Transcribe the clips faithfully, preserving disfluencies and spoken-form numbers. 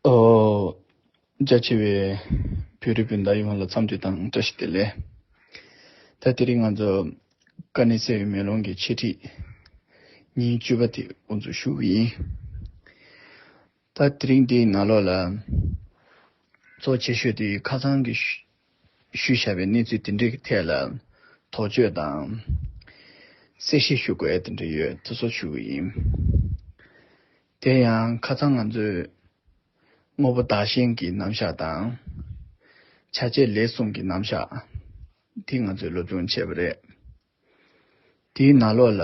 ཨོ། རྒྱ་ཆེ་བའི་བོད་རིགས་སྤུན་ཟླ་ཡོངས་ལ་འཚམས་འདྲི་དང་བཀྲ་ཤིས་བདེ་ལེགས། ད་དེ་རིང་ང་ཚོ་དཀའ་གནད་གསལ་བའི་མེ་ལོང་གི་འཆད་ཁྲིད་ཉིན་བཅུ་པ་དེ་དབུ་འཛུགས་ཞུ་གི་ཡིན། ད་དེ་རིང་འདིའི་ནང་ལོགས་ལ་གཙོ་ཆེ་ཤོས་དེ་ཁ་སང་གི་ཞུ་ཞུས་བཞག་པའི་གནས་ཚུལ་དེ་འདྲའི་ཐད་ལ་དོགས་གཅོད་དང་གསལ་བཤད་ཞུ་དགོས་དེ་འདྲ་ཡོད། དེ་ཚོ་ཞུ་གི་ཡིན། དེ་ཡང་ཁ་སང་ང་ཚོས་དངོས་པོ་བདག་གཞན་གྱི་རྣམ་གཞག་དང་། བྱ་བྱེད་ལས་གསུམ་གྱི་རྣམ་གཞག་དེ་ང་ཚོས་སློབ་སྦྱོང་བྱས་པ་རེད། དེའི་ནང་ལོགས་ལ་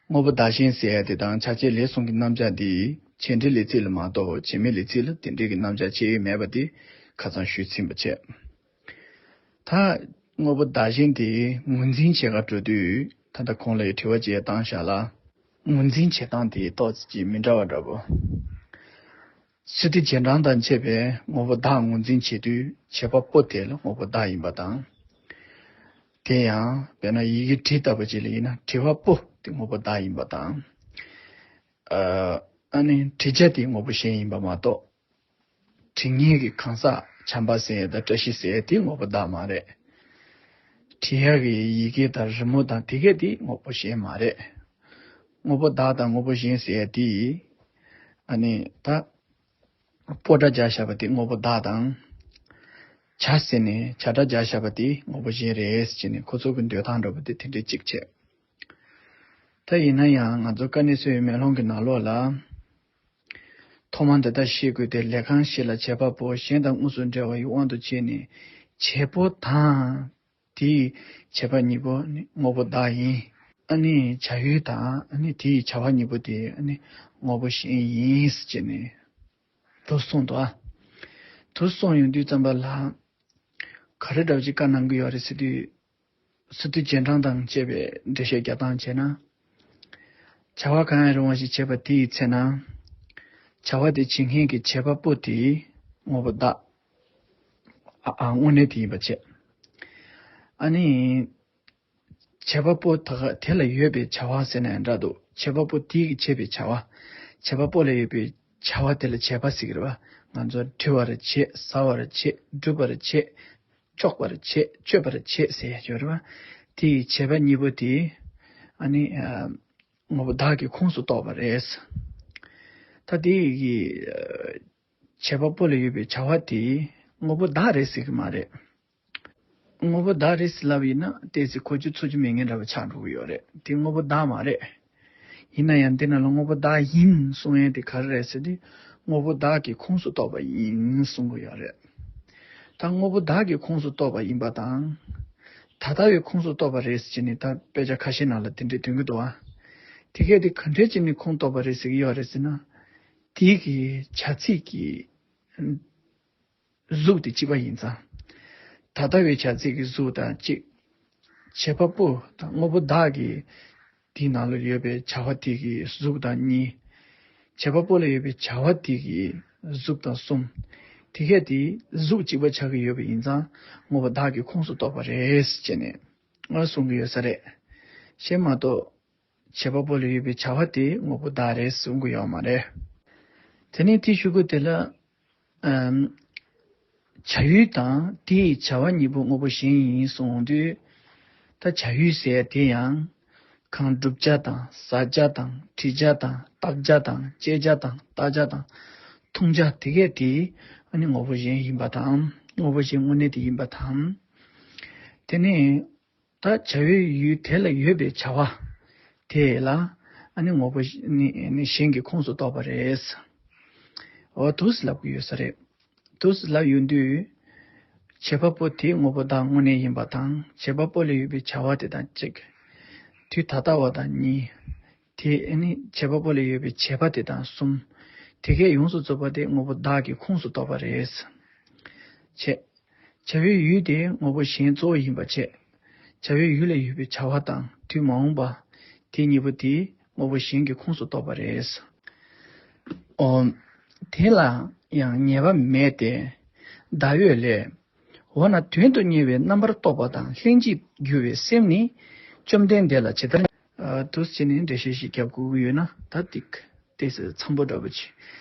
དངོས་པོ་བདག་གཞན་ཟེར་ཡ་དེ་དང་བྱ་བྱེད་ལས་གསུམ་གྱི་རྣམ་གཞག་འདི་བྱེད་འབྲེལ་ལས་ཚིག་ལ་མ་གཏོགས་བྱེད་མེད་ལས་ཚིག་ལ་དེ་འདྲའི་གི་རྣམ་གཞག་ཕྱེ་ཡས་མེད་པ་དེ་ཁ་སང་ཞུས་ཟིན་པ་བྱས། ད་དངོས་པོ་བདག་གཞན་དེ་ངོས་འཛིན་བྱེད་ག་འགྲོ་དུས་ད་ལྟ་གོང་ལ་ཡི་དྲི་བ་བཅས་བཏང་བཞག་ལ། ངོས་འཛིན་བྱེད་སྟངས་དེ་ཏོག་ཙམ་ཅིག་མི་འདྲ་བ་འདྲ་པོ། སི་ཏུ་རྗེས་འབྲང་དང་བཅས་པའི་དངོས་པོ་བདག་ངོས་འཛིན་བྱེད་དུས་བྱེད་པ་པོ་དེ་ལ་དངོས་པོ་བདག་ཡིན་པ་དང་། དེ་ཡང་དཔེར་ན་ཡི་གེ་བྲིས་ལྟ་བུ་ཅིག་ལ་ཡིན་ན་བྲི་བ་པོ་དེ་དངོས་པོ་བདག་ཡིན་པ་དང་། ཨ་ནི་བྲི་བྱ་དེ་དངོས་པོ་གཞན་ཡིན་པ་མ་གཏོགས། བྲི་མཁན་གྱི་གང་ཟག་བྱམས་པ་ཟེར་ཡས་དང་བཀྲ་ཤིས་ཟེར་ཡས་དེ་དངོས་པོ་བདག་མ་རེད། བྲི་ཡག་གི་ཡི་གེ་དང་རི་མོ་དང་དེ་གས་དེ་དངོས་པོ་གཞན་མ་རེད། དངོས་པོ་བདག་དང་དངོས་པོ་གཞན་ཟེར་ཡས་དེ། ཨ་ནི་ད། པོ་སྒྲ་སྦྱར་བཞག་པ་དེ་དངོས་པོ་བདག་དང་། བྱ་ཟེར་ནས་བྱ་སྒྲ་སྦྱར་བཞག་པ་དེ་དངོས་པོ་གཞན་རེད་ཟེར་ནས་ཁོ་ཚོ་གི་འདོད་སྟངས་འདྲ་པོ་དེ་དེ་འདྲའི་གཅིག་བྱས། ད་ཡིན་ན་ཡང་ང་ཚོ་དཀའ་གནད་གསལ་བའི་མེ་ལོང་གི་ནང་ལོགས་ལ། ཐོག་མར་འདི་ལྟར་ཤེས་དགོས་ཏེ། ལས་གང་ཞིག་ལ་བྱེད་པ་པོ་གཞན་དང་དངོས་སུ་འབྲེལ་བ་ཡི་དབང་དུ་བྱས་ནས་བྱེད་པོ་དང་དེའི་བྱེད་པ་གཉིས་པོ་ནི་དངོས་པོ་བདག་ཡིན། ཨ་ནི་བྱ་ཡུལ་དང་ཨ་ནི་དེའི་བྱ་བ་གཉིས་པོ་དེ་ཨ་ནི་དངོས་པོ་གཞན་ཡིན་ཟེར་བྱས་ནས་དུ་གསུངས་འདུག་ཨ། དུ་གསུངས་ཡོང་དུས་ཙམ་པ་ལ་ག་རེ་འདྲ་བ་ཅིག་བཀའ་གནང་གི་ཡོད་རེད་ཟེར་དུས། སི་ཏུ་རྗེས་འབྲང་དང་བཅས་པའི་འགྲེལ་བཤད་རྒྱག་སྟངས་བྱས་ན། བྱ་བ་གང་ཡང་རུང་བ་ཞིག་བྱེད་པ་དེའི་ཚེ་ན། བྱ་བ་དེ་བྱེད་མཁན་གྱི་བྱེད་པ་པོ་དེ་དངོས་པོ་བདག་ཨ་ཨ་དངོས་གནས་དེ་ཡིན་པ་བྱས། ཨ་ནི། བྱེད་པ་པོ་ད་ག་དེ་ལ་ཡོད་པའི་བྱ་བ་ཟེར་ན་ཡང་འདྲ་འདུག་བྱེད་པ་པོ་དེ་གིས་བྱེད་པའི་བྱ་བ། བྱེད་པ་པོ་ལ་ཡོད་པའི་བྱ་བ་དེ་ལ་བྱེད་པ་ཟེར་གྱི་རེད་པ། ང་ཚོ་འབྲི་བར་བྱེད། ཟ་བར་བྱེད། སྒྲུབ་པར་བྱེད། གཅོག་པར་བྱེད། གཅོད་པར་བྱེད་ཟེར་ཡ་ཡོད་རེད་པ། དེ་ཡི་བྱེད་པ་གཉིས་པོ་དེ་ཨ་ནི་ཨ་དངོས་པོ་བདག་གི་ཁོངས་སུ་གཏོགས་པ་རེད། ད་དེ་ཡི་ཨ་བྱེད་པ་པོ་ལ་ཡོད་པའི་བྱ་བ་དེ་དངོས་པོ་བདག་རེད་ཟེར་གྱི་མ་རེད། དངོས་པོ་བདག་རེད་ཟེར་ལབ་ཡིན་ན་ཏོག་ཙམ་གོ་རྒྱུ་ཚོར་རྒྱུ་མེད་མཁན་འདྲ་བ་ཆགས་འགྲོ་གི་ཡོད་རེད། དེ་དངོས་པོ་བདག་མ་རེད། ཡིན་ན་ཡང་འདི་ནང་ལ་དངོས་པོ་བདག་ཡིན་གསུང་ཡས་དེ་ག་རེ་རེད་ཟེར་དུས། དངོས་པོ་བདག་གི་ཁོངས་སུ་གཏོགས་པ་ཡིན་གསུང་གི་ཡོད་རེད། ད་དངོས་པོ་བདག་གི་ཁོངས་སུ་གཏོགས་པ་ཡིན་པ་དང་། ད་ལྟ་བའི་ཁོངས་སུ་གཏོགས་པ་རེད་ཟེར་ནས་ད་དཔེ་ཆ་ཁ་ཤས་ནང་ལ་དེ་འདྲས་འདོན་གྱི་འདུག་ཨ། དེ་གས་དེ་ག་འདྲས་བྱས་ནས་ཁོངས་གཏོགས་པ་རེད་ཟེར་གྱི་ཡོད་རེད་ཟེར་ན། དེའི་གི་བྱ་ཚིག་གི་གཟུགས་དེ་གཅིག་པ་ཡིན་ཙང་། ད་ལྟ་བའི་བྱ་ཚིག་གི་གཟུགས་དང་གཅིག་བྱེད་པ་པོ་དང་དངོས་པོ་བདག་གི་དེའི་ནང་ལ་ཡོད་པའི་བྱ་བ་དེ་གི་གཟུགས་དང་གཉིས། བྱེད་པ་པོ་ལ་ཡོད་པའི་བྱ་བ་དེ་གི་གཟུགས་དང་གསུམ། དེ་གས་དེ་གཟུགས་གཅིག་པ་ཆགས་ཀྱི་ཡོད་པ་ཡིན་ཙང་དངོས་པོ་བདག་གི་ཁོངས་སུ་གཏོགས་པ་རེད་ཅེས་ནས་ང་གསུང་གི་ཡོད་ས་རེད། གཞན་མ་གཏོགས། བྱེད་པ་པོ་ལ་ཡོད་པའི་བྱ་བ་དེ་དངོས་པོ་བདག་རེད་གསུང་གི་ཡོད་མ་རེད། དེ་ནས་དེའི་གཞུག་གུ་དེ་ལ། ཨམ། བྱ་ཡུལ་དང་དེའི་བྱ་བ་གཉིས་པོ་དངོས་པོ་གཞན་ཡིན་གསུངས་དུས། ད་བྱ་ཡུལ་ཟེར་དེ་ཡང་། གང་བསྒྲུབ་བྱ་དང་ཟ་བྱ་དང་འབྲི་བྱ་དང་བརྟག་བྱ་དང་དཔྱད་བྱ་དང་བརྟག་བྱ་དང་མཐོང་བྱ་དེ་གས་དེ་ཨ་ནི་དངོས་པོ་གཞན་ཡིན་པ་དང་དངོས་པོ་གཞན་དངོས་གནས་དེ་ཡིན་པ་དང་། དེ་ནས། ད་བྱ་བའི་ཡུལ་དེ་ལ་ཡོད་པའི་བྱ་བ་དེ་ལ་ཨ་ནི་དངོས་པོ་ནི་ནི་གཞན་གྱི་ཁོངས་སུ་གཏོགས་པ་རེད། འོ་དུས་ལབ་ཀྱི་ཡོད་ས་རེད། དུས་ལབ་ཡོང་དུས་བྱེད་པ་པོ་དེ་དངོས་པོ་བདག་དངོས་གནས་ཡིན་པ་དང་བྱེད་པ་པོ་ལ་ཡོད་པའི་བྱ་བ་དེ་དང་གཅིག་དུས་ད་ལྟ་བ་དང་གཉིས། དེ་ཨ་ནི་བྱེད་པ་པོ་ལ་ཡོད་པའི་བྱེད་པ་དེ་དང་གསུམ། དེ་གས་ཡོངས་སུ་རྫོགས་པ་དེ་དངོས་པོ་བདག་གི་ཁོངས་སུ་གཏོགས་པ་རེད། བྱས། བྱ་བའི་ཡུལ་དེ་དངོས་པོ་གཞན་གཙོ་བོ་ཡིན་པ་བྱས། བྱ་བའི་ཡུལ་ལ་ཡོད་པའི་བྱ་བ་དང་དུས་མ་འོངས་པ། དེ་གཉིས་པོ་དེ་དངོས་པོ་གཞན་གྱི་ཁོངས་སུ་གཏོགས་པ་རེད། ཨོ། དེ་ལ་ཡང་ཉེས་པ་མེད་དེ། ཟླ་འོད་ལས། འོ་ན་དོན་དུ་གཉེར་བའི་རྣམ་པར་རྟོག་པ་དང་ལྷན་ཅིག་རྒྱུ་བའི་སེམས་ནི། བཅོམ་ལྡན་འདས་ལ་ཇི་ལྟར། ཨ་དུས་ཕྱིན་ནས་འགྲེལ་བཤད་ཞིག་རྒྱབ་དགོས་ཀྱི་ཡོད་ན་ད་ཏིག་ཏོག་ཙམ་འཚམ་པོ་འདྲ་པོ་ཅིག་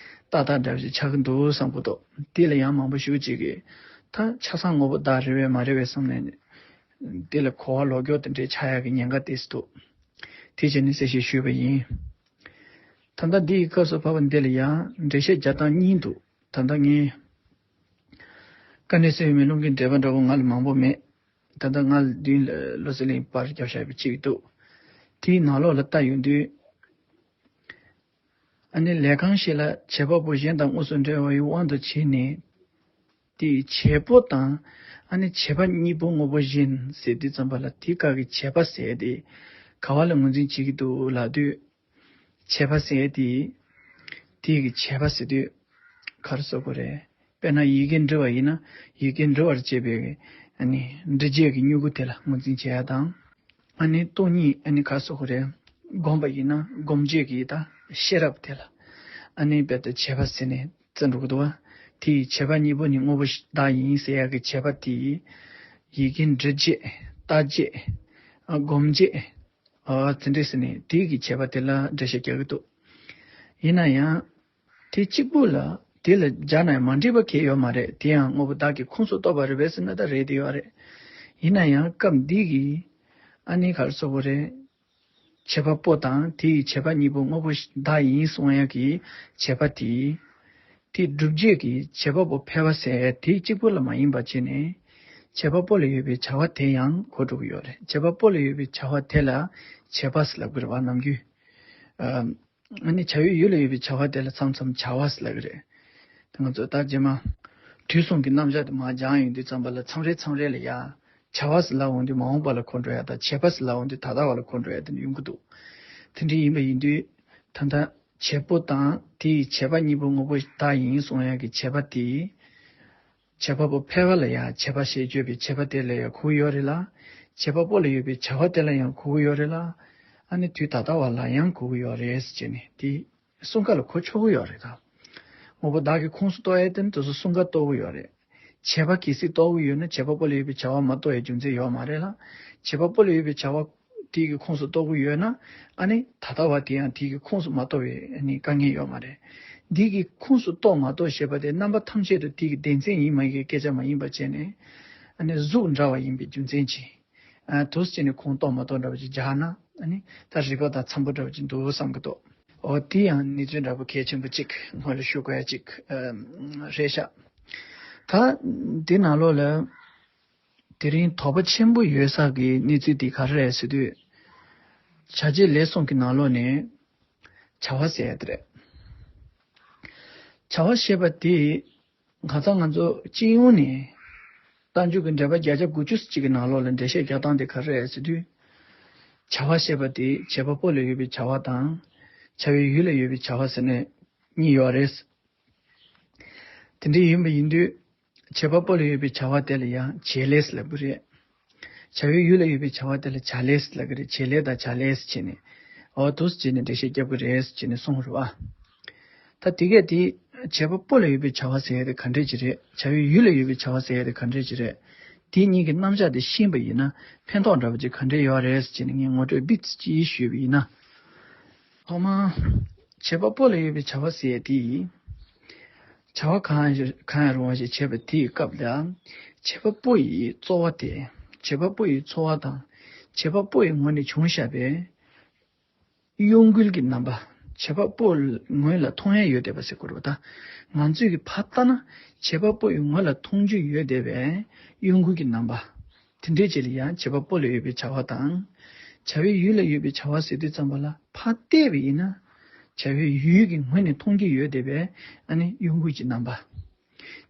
ཏག་ཏག་འདྲ་པོ་ཅིག་ཆགས་ཀྱི་འདུག་བསམ་གྱི་འདུག་དེ་ལ་ཡང་མང་པོ་ཞེ་པོ་ཅིག་གིས་ད་ཆ་ཚང་དངོས་པོ་བདག་རེད་པས་མ་རེད་པས་བསམ་ནས་དེ་ལ་གོ་བ་ལོག་སྐྱོར་དེ་འདྲའི་ཆགས་ཡག་གི་ཉེན་ཁ་ཏོག་ཙམ་འདུག་དེ་བྱས་ནས་གསལ་བཤད་ཞུས་པ་ཡིན། ད་ལྟ་འདི་ཡི་སྐབས་སུ་བབས་པ་འདི་ལ་ཡང་འགྲེལ་བཤད་རྒྱག་སྟངས་གཉིས་འདུག་ད་ལྟ་ངས་དཀའ་གནད་གསལ་བའི་མེ་ལོང་གི་འགྲེལ་པ་འདྲ་པོ་ང་ལ་མང་པོ་མེད། ད་ལྟ་ང་ལ་མདུན་ལ་བློ་གསལ་གླིང་པར་རྒྱབ་བཞག་པ་གཅིག་འདུག་དེའི་ནང་ལོགས་ལ་ལྟ་ཡོང་དུས། ཨ་ནི་ལས་གང་ཞིག་ལ་བྱེད་པ་པོ་གཞན་དང་དངོས་སུ་འབྲེལ་བའི་དབང་དུ་བྱས་ནས། དེའི་བྱེད་པོ་དང་། ཨ་ནི་བྱེད་པ་གཉིས་པོ་དངོས་པོ་གཞན་ཟེར་དུས་ཙམ་པ་ལ་དེའི་སྐབས་ཀྱི་བྱེད་པ་ཟེར་དེ་ག་བ་ལ་ངོས་འཛིན་བྱེད་ཀྱི་འདུག་ལབ་དུས། བྱེད་པ་ཟེར་དེ། དེའི་གི་བྱེད་པ་ཟེར་དུས། ག་རེ་ཟེར་དགོས་རེད། དཔེར་ན་ཡི་གེ་འབྲི་བ་ཡིན་ན་ཡི་གེ་འབྲི་བར་བྱེད་པའི་ཨ་ནི་འབྲི་བྱེད་ཀྱི་མྱུ་གུ་དེ་ལ་ངོས་འཛིན་བྱེད་ཡ་དང་། ཨ་ནི་སྟོང་ཉིད་ཨ་ནི་ག་རེ་ཟེར་དགོས་རེད། སྒོམ་པ་ཡིན་ན་སྒོམ་བྱེད་ཀྱི་ད་ཤེས་རབ་དེ་ལ་ཨ་ནི་རྦད་དེ་བྱེད་པ་ཟེར་ནས་བརྩི་འགྲོ་གི་འདུག་བ། དེའི་བྱེད་པ་གཉིས་པོ་ནི་དངོས་པོ་བདག་ཡིན་ཟེར་ཡ་གི་བྱེད་པ་དེ། ཡི་གེ་འབྲི་བྱེད། ལྟ་བྱེད། ཨ་སྒོམ་བྱེད། ཨ་དེ་འདྲས་ཟེར་ནས་དེའི་གི་བྱེད་པ་དེ་ལ་འགྲེལ་བཤད་རྒྱག་གི་འདུག་ཡིན་ན་ཡང་། དེ་གཅིག་པུ་ལ་དེ་ལ་སྦྱར་ན་ཡང་མ་འགྲིག་པ་གང་ཡང་ཡོད་མ་རེད། དེ་ཡང་དངོས་པོ་བདག་གི་ཁོངས་སུ་གཏོགས་པ་རེད་པས་ཟེར་ན་ད་རེད་དེ་ཡོད་རེད། ཡིན་ན་ཡང་སྐབས་འདི་གི་ཨ་ནི་ག་རེ་ཟེར་དགོས་རེད། བྱེད་པ་པོ་དང་དེ་ཡི་བྱེད་པ་གཉིས་པོ་དངོས་པོ་བདག་ཡིན་གསུང་ཡག་གི་བྱེད་པ་དེ། དེ་སྒྲུབ་བྱེད་ཀྱི་བྱེད་པ་པོ་ཕལ་པ་ཟེར་དེ་གཅིག་པུ་ལ་མ་ཡིན་པ་བྱས་ནས། བྱེད་པ་པོ་ལ་ཡོད་པའི་བྱ་བ་དེ་ཡང་གོ་འགྲོ་གི་ཡོད་རེད། བྱེད་པ་པོ་ལ་ཡོད་པའི་བྱ་བ་དེ་ལ་བྱེད་པ་ཟེར་ལབ་དགོས་རེད་བ་ནམ་རྒྱུན། ཨ་ནི་བྱ་བའི་ཡུལ་ལ་ཡོད་པའི་བྱ་བ་དེ་ལ་མཚམས་མཚམས་བྱ་བ་ཟེར་ལབ་ཀྱི་རེད། དེ་ང་ཚོ་ད་རྗེས་མ། དུས་གསུམ་གྱི་རྣམ་གཞག་དེ་མར་སྦྱངས་ཡོང་དུས་ཙམ་པ་ལ་མཚམས་རེ་མཚམས་རེ་ལ་ཡ། བྱ་བ་ཟེར་ལབ་འོང་དུས་མ་འོངས་པ་ལ་གོ་འགྲོ་ཡ་དང་བྱེད་པ་ཟེར་ལབ་འོང་དུས་ད་ལྟ་བ་ལ་གོ་འགྲོ་ཡ་དེ་འདྲ་ཡོང་གི་འདུག་དེ་འདྲ་ཡིན་པ་ཡིན་དུས། ད་ལྟ་བྱེད་པོ་དང་དེའི་བྱེད་པ་གཉིས་པོ་དངོས་པོ་བདག་ཡིན་གསུང་ཡ་གི་བྱེད་པ་དེ། བྱེད་པ་པོ་ཕལ་པ་ལ་ཡང་བྱེད་པ་ཞེས་བརྗོད་པའི་བྱེད་པ་དེ་ལ་ཡང་གོ་གི་ཡོད་རེད་ལ། བྱེད་པ་པོ་ལ་ཡོད་པའི་བྱ་བ་དེ་ལ་ཡང་གོ་གི་ཡོད་རེད་ལ། ཨ་ནི་དུས་ད་ལྟ་བ་ལ་ཡང་གོ་གི་ཡོད་རེད་ཟེར་བྱས་ནས་དེ་གསུམ་ཀ་ལ་གོ་ཆོག་གི་ཡོད་རེད་ད། དངོས་པོ་བདག་གི་ཁོངས་སུ་གཏོགས་ཡས་དེ་ནི་དེ་ཚོ་གསུམ་ཀ་གཏོགས་གི་ཡོད་རེད། བྱེད་པ་གལ་སྲིད་གཏོགས་གི་ཡོད་ན་བྱེད་པ་པོ་ལ་ཡོད་པའི་བྱ་བ་མ་གཏོགས་ཡས་རྒྱུ་མཚན་ཡོད་མ་རེད་ལ། བྱེད་པ་པོ་ལ་ཡོད་པའི་བྱ་བ། དེ་གི་ཁོངས་སུ་གཏོགས་ཀྱི་ཡོད་ན། ཨ་ནི་ད་ལྟ་བ་དེ་ཡང་དེ་གི་ཁོངས་སུ་མ་གཏོགས་པའི་ཨ་ནི་དཀའ་ངལ་ཡོད་མ་རེད། འདི་གི་ཁོངས་སུ་གཏོགས་མ་གཏོགས་ཞེས་པ་དེ་རྣམ་པ་ཐམས་ཅད་དུ་དེ་གི་སྡེ་ཚན་ཡིན་མ་ཡིན་གྱི་སྐད་ཆ་མ་ཡིན་པ་བྱས་ནས། ཨ་ནི་གཟུགས་འདྲ་བ་ཡིན་པའི་རྒྱུ་མཚན་གྱིས། ཨ་དུས་གཅིག་ནས་ཁོངས་གཏོགས་མ་གཏོགས་འདྲ་བ་ཅིག་སྦྱར་ན། ཨ་ནི་ད་རིགས་པ་དང་འཚམ་པོ་འདྲ་བ་ཅིག་འདུག་བསམ་གྱི་འདུག་འོ་དེ་ཡང་གནས་ཚུལ་འདྲ་པོ་གལ་ཆེན་པོ་གཅིག་སྔོན་ལ་ཞུ་དགོས་ཡ་གཅིག་ཨ་རེད་ཤག་ད་འདི་ནང་ལོགས་ལ། དེ་རིང་དོགས་པ་ཆེན་པོ་ཡོད་ས་གི་གནས་ཚུལ་འདི་ག་རེ་རེད་ཟེར་དུས། བྱ་བྱེད་ལས་གསུམ་གྱི་ནང་ལོགས་ནས་བྱ་བ་ཟེར་ཡ་དེ་རེད། བྱ་བ་ཞེས་པ་དེ་ཁ་སང་ང་ཚོ་སྤྱི་ཡོངས་ནས་རྟགས་འཇུག་གི་འགྲེལ་པ་བརྒྱ་ཆ་དགུ་བཅུ་ཅིག་གི་ནང་ལོགས་ལ་འགྲེལ་བཤད་རྒྱག་སྟངས་དེ་ག་རེ་རེད་ཟེར་དུས། བྱ་བ་ཞེས་པ་དེ་བྱེད་པ་པོ་ལ་ཡོད་པའི་བྱ་བ་དང་། བྱ་བའི་ཡུལ་ལ་ཡོད་པའི་བྱ་བ་ཟེར་ནས་གཉིས་ཡོད་རེད། དེ་འདྲ་ཡིན་པ་ཡིན་དུས། བྱེད་པ་པོ་ལ་ཡོད་པའི་བྱ་བ་དེ་ལ་ཡང་བྱེད་ལས་ལབ་ཀྱི་རེད། བྱ་བའི་ཡུལ་ལ་ཡོད་པའི་བྱ་བ་དེ་ལ་བྱ་ལས་ལབ་ཀྱི་རེད། བྱེད་ལས་དང་བྱ་ལས་བྱས་ནས། འོ་འདུག་སེ་བྱས་ནས་འགྲེལ་བཤད་རྒྱབ་ཀྱི་རེད་བྱས་ནས་གསུངས་རེད་བ། ད་དེ་གས་དེ། བྱེད་པ་པོ་ལ་ཡོད་པའི་བྱ་བ་ཟེར་ཡ་དེ་ག་འདྲས་ཅིག་རེད། བྱ་བའི་ཡུལ་ལ་ཡོད་པའི་བྱ་བ་ཟེར་ཡ་དེ་ག་འདྲས་ཅིག་རེད། དེ་གཉིས་ཀྱི་རྣམ་གཞག་དེ་ཤེས་པ་ཡིན་ན་ཕན་ཐོགས་འདྲ་པོ་ཅིག་ག་འདྲས་ཡོད་རེད་བྱས་ནས་ངས་ངོ་སྤྲོད་བིད་ཅིག་ཞུས་པ་ཡིན་ན། ཐོག་མར། བྱེད་པ་པོ་ལ་ཡོད་པའི་བྱ་བ་ཟེར་ཡ་དེ། བྱ་བ་གང་ཡང་གང་ཡང་རུང་བ་ཞིག་བྱེད་པ་དེའི་སྐབས་ལ། བྱེད་པ་པོ་ཡི་རྩོལ་བ་དེ། བྱེད་པ་པོ་ཡི་རྩོལ་བ་དང་། བྱེད་པ་པོ་ཡི་ངོས་ནས་བྱུང་བཞག་པའི་གཡོ་འགུལ་གྱི་རྣམ་པ། བྱེད་པ་པོ་ངོས་ལ་མཐོང་ཡ་ཡོད་བསྡད་པ་ཟེར་དགོས་རེད་པ་ད། ང་ཚོས་ཀྱི་ཕར་ལྟ་ན་བྱེད་པ་པོ་ཡི་ངོས་ལ་མཐོང་རྒྱུ་ཡོད་བསྡད་པའི་གཡོ་འགུལ་གྱི་རྣམ་པ། དེ་འདྲའི་རྗེས་ལ་ཡང་བྱེད་པ་པོ་ལ་ཡོད་པའི་བྱ་བ་དང་། བྱ་བའི་ཡུལ་ལ་ཡོད་པའི་བྱ་བ་ཟེར་དུས་ཙམ་པ་ལ་ཕར་བལྟས་པ་ཡིན་ན། བྱ་བའི་ཡུལ་གྱི་ངོས་ནས་མཐོང་རྒྱུ་ཡོད་བསྡད་པའི་ཨ་ནི་གཡོ་འགུལ་གྱི་རྣམ་པ།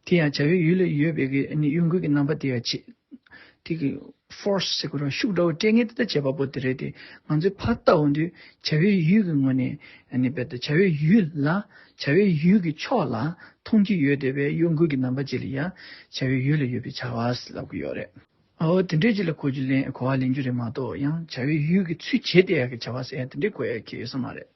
དེ་ཡང་བྱ་བའི་ཡུལ་ལ་ཡོད་པའི་གི་ཨ་ནི་གཡོ་འགུལ་གྱི་རྣམ་པ་དེ་ཡང་ཆེ། དེ་གི་ཕོར་སི་ཟེར་དགོས་རེད་ཤུགས་འདྲ་བོ་སྤྲད་མཁན་དེ་ད་བྱེད་པ་པོ་དེ་རེད་དེ། ང་ཚོས་ཕར་ལྟ་འོང་དུས་བྱ་བའི་ཡུལ་གྱི་ངོས་ནས་ཨ་ནི་རྦད་དེ་བྱ་བའི་ཡུལ་ལ་བྱ་བའི་ཡུལ་གྱི་ཕྱོགས་ལ་མཐོང་རྒྱུ་ཡོད་བསྡད་པའི་གཡོ་འགུལ་གྱི་རྣམ་པ་ཅིག་ལ་ཡང་བྱ་བའི་ཡུལ་ལ་ཡོད་པའི་བྱ་བ་ཟེར་ལབ་ཀྱི་ཡོད་རེད། འོ་དེ་འདྲའི་ཅིག་ལ་གོ་རྒྱུ་ལེན་གོ་བ་ལེན་རྒྱུ་རེད་མ་གཏོགས་ཡང་བྱ་བའི་ཡུལ་གྱི་ཚུལ་བྱེད་བསྡད་ཡག་གི་བྱ་བ་ཟེར་ཡག་དེ་འདྲའི་གོ་ཡག་གི་ཡོད་ས་མ་རེད།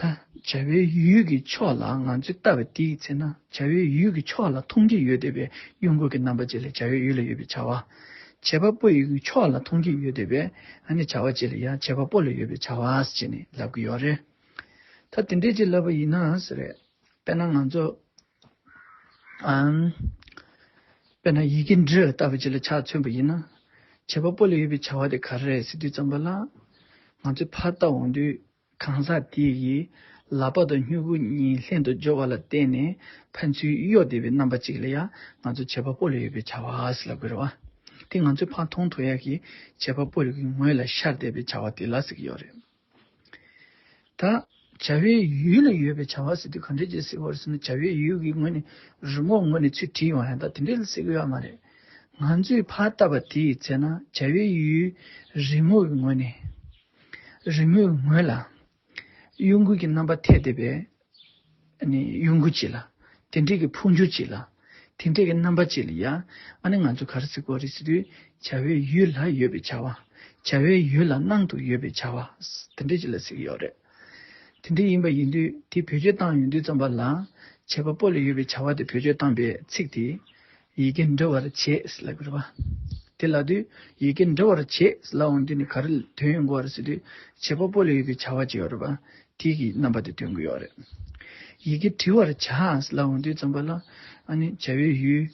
ད་བྱ་བའི་ཡུལ་གྱི་ཕྱོགས་ལ་ང་ཚོས་ལྟ་བའི་དེའི་ཚེ་ན་བྱ་བའི་ཡུལ་གྱི་ཕྱོགས་ལ་མཐོང་རྒྱུ་ཡོད་བསྡད་པའི་གཡོ་འགུལ་གྱི་རྣམ་པ་ཅིག་ལ་བྱ་བའི་ཡུལ་ལ་ཡོད་པའི་བྱ་བ། བྱེད་པ་པོ་ཡི་གི་ཕྱོགས་ལ་མཐོང་རྒྱུ་ཡོད་བསྡད་པའི་ཨ་ནི་བྱ་བ་ཅིག་ལ་ཡང་བྱེད་པ་པོ་ལ་ཡོད་པའི་བྱ་བ་ཟེར་ནས་ལབ་ཀྱི་ཡོད་རེད། ད་དེ་འདྲས་ཅིག་ལབ་པ་ཡིན་ན་ཟེར་རེད། དཔེར་ན་ང་ཚོ་ཨམ། དཔེར་ན་ཡི་གེ་འབྲི་བ་ལྟ་བུ་ཅིག་ལ་ཆ་མཚོན་པ་ཡིན་ན། བྱེད་པ་པོ་ལ་ཡོད་པའི་བྱ་བ་དེ་ག་རེ་རེད་ཟེར་དུས་ཙམ་པ་ལ། ང་ཚོས་ཕར་ལྟ་འོང་དུས་གང་ཟག་དེ་ཡི་ལག་པ་དང་སྨྱུ་གུ་གཉིས་ལྷན་དུ་སྦྱོར་བ་ལ་བརྟེན་ནས་ཕན་ཚུན་གཡོ་བསྡད་པའི་རྣམ་པ་ཅིག་ལ་ཡང་ང་ཚོས་བྱེད་པ་པོ་ལ་ཡོད་པའི་བྱ་བ་ཟེར་ལབ་དགོས་རེད་བ། དེ་ང་ཚོས་ཕར་མཐོང་ཐུབ་ཡག་གི་བྱེད་པ་པོ་ལ་ཡོད་པའི་ངོས་ལ་ཤར་བསྡད་པའི་བྱ་བ་དེ་ལ་ཟེར་གྱི་ཡོད་རེད། ད་བྱ་བའི་ཡུལ་ལ་ཡོད་པའི་བྱ་བ་ཟེར་དུས་ག་འདྲས་ཅིག་ཟེར་བ་རེད་ཟེར་ན། བྱ་བའི་ཡུལ་གྱི་ངོས་ནས་རི་མོ་ངོས་ནས་ཚུར་བྲིས་ཡོང་ཡང་ད་དེ་འདྲས་ལ་ཟེར་གྱི་ཡོད་མ་རེད། ང་ཚོས་ཕར་ལྟ་བ་དེའི་ཚེ་ན་བྱ་བའི་ཡུལ་རི་མོ་གི་ངོས་ནས། རི་མོའི་ངོས་ལ་གཡོ་འགུལ་གྱི་རྣམ་པ་ཐེབས་བསྡད་པའི་ཨ་ནི་གཡོ་འགུལ་ཅིག་ལ། དེ་འདྲས་ཀྱི་འཕོ་འགྱུར་ཅིག་ལ། དེ་འདྲས་ཀྱི་རྣམ་པ་ཅིག་ལ་ཡ། ཨ་ནི་ང་ཚོ་ག་རེ་ཟེར་དགོས་རེད་ཟེར་དུས། བྱ་བའི་ཡུལ་ལ་ཡོད་པའི་བྱ་བ། བྱ་བའི་ཡུལ་ལ་སྣང་དུ་ཡོད་པའི་བྱ་བ། དེ་འདྲས་ཅིག་ལ་ཟེར་གྱི་ཡོད་རེད། དེ་འདྲས་ཡིན་པ་ཡིན་དུས་དེ་བེད་སྤྱོད་བཏང་ཡོང་དུས་ཙམ་པ་ལ། བྱེད་པ་པོ་ལ་ཡོད་པའི་བྱ་བ་དེ་བེད་སྤྱོད་བཏང་པའི་ཚིག་དེ། ཡི་གེ་འབྲི་བར་བྱེད་ཟེར་ལབ་ཀྱི་རེད་བ། དེ་ལབ་དུས་ཡི་གེ་འབྲི་བར་བྱེད་ཟེར་ལབ་འོང་དུས་ནི་ག་རེ་དོན་ཡོང་གི་ཡོད་རེད་ཟེར་དུས། བྱེད་པ་པོ་ལ་ཡོད་པའི་བྱ་བ་ཅིག་ཡོད་རེད་བ། དེ་གི་རྣམ་པ་དེ་སྟོན་གྱི་ཡོད་རེད། ཡི་གེ་བྲི་བར་བྱ་ཟེར་ལབ་འོང་དུས་ཙམ་པ་ལ། ཨ་ནི་བྱ་བའི་ཡུལ་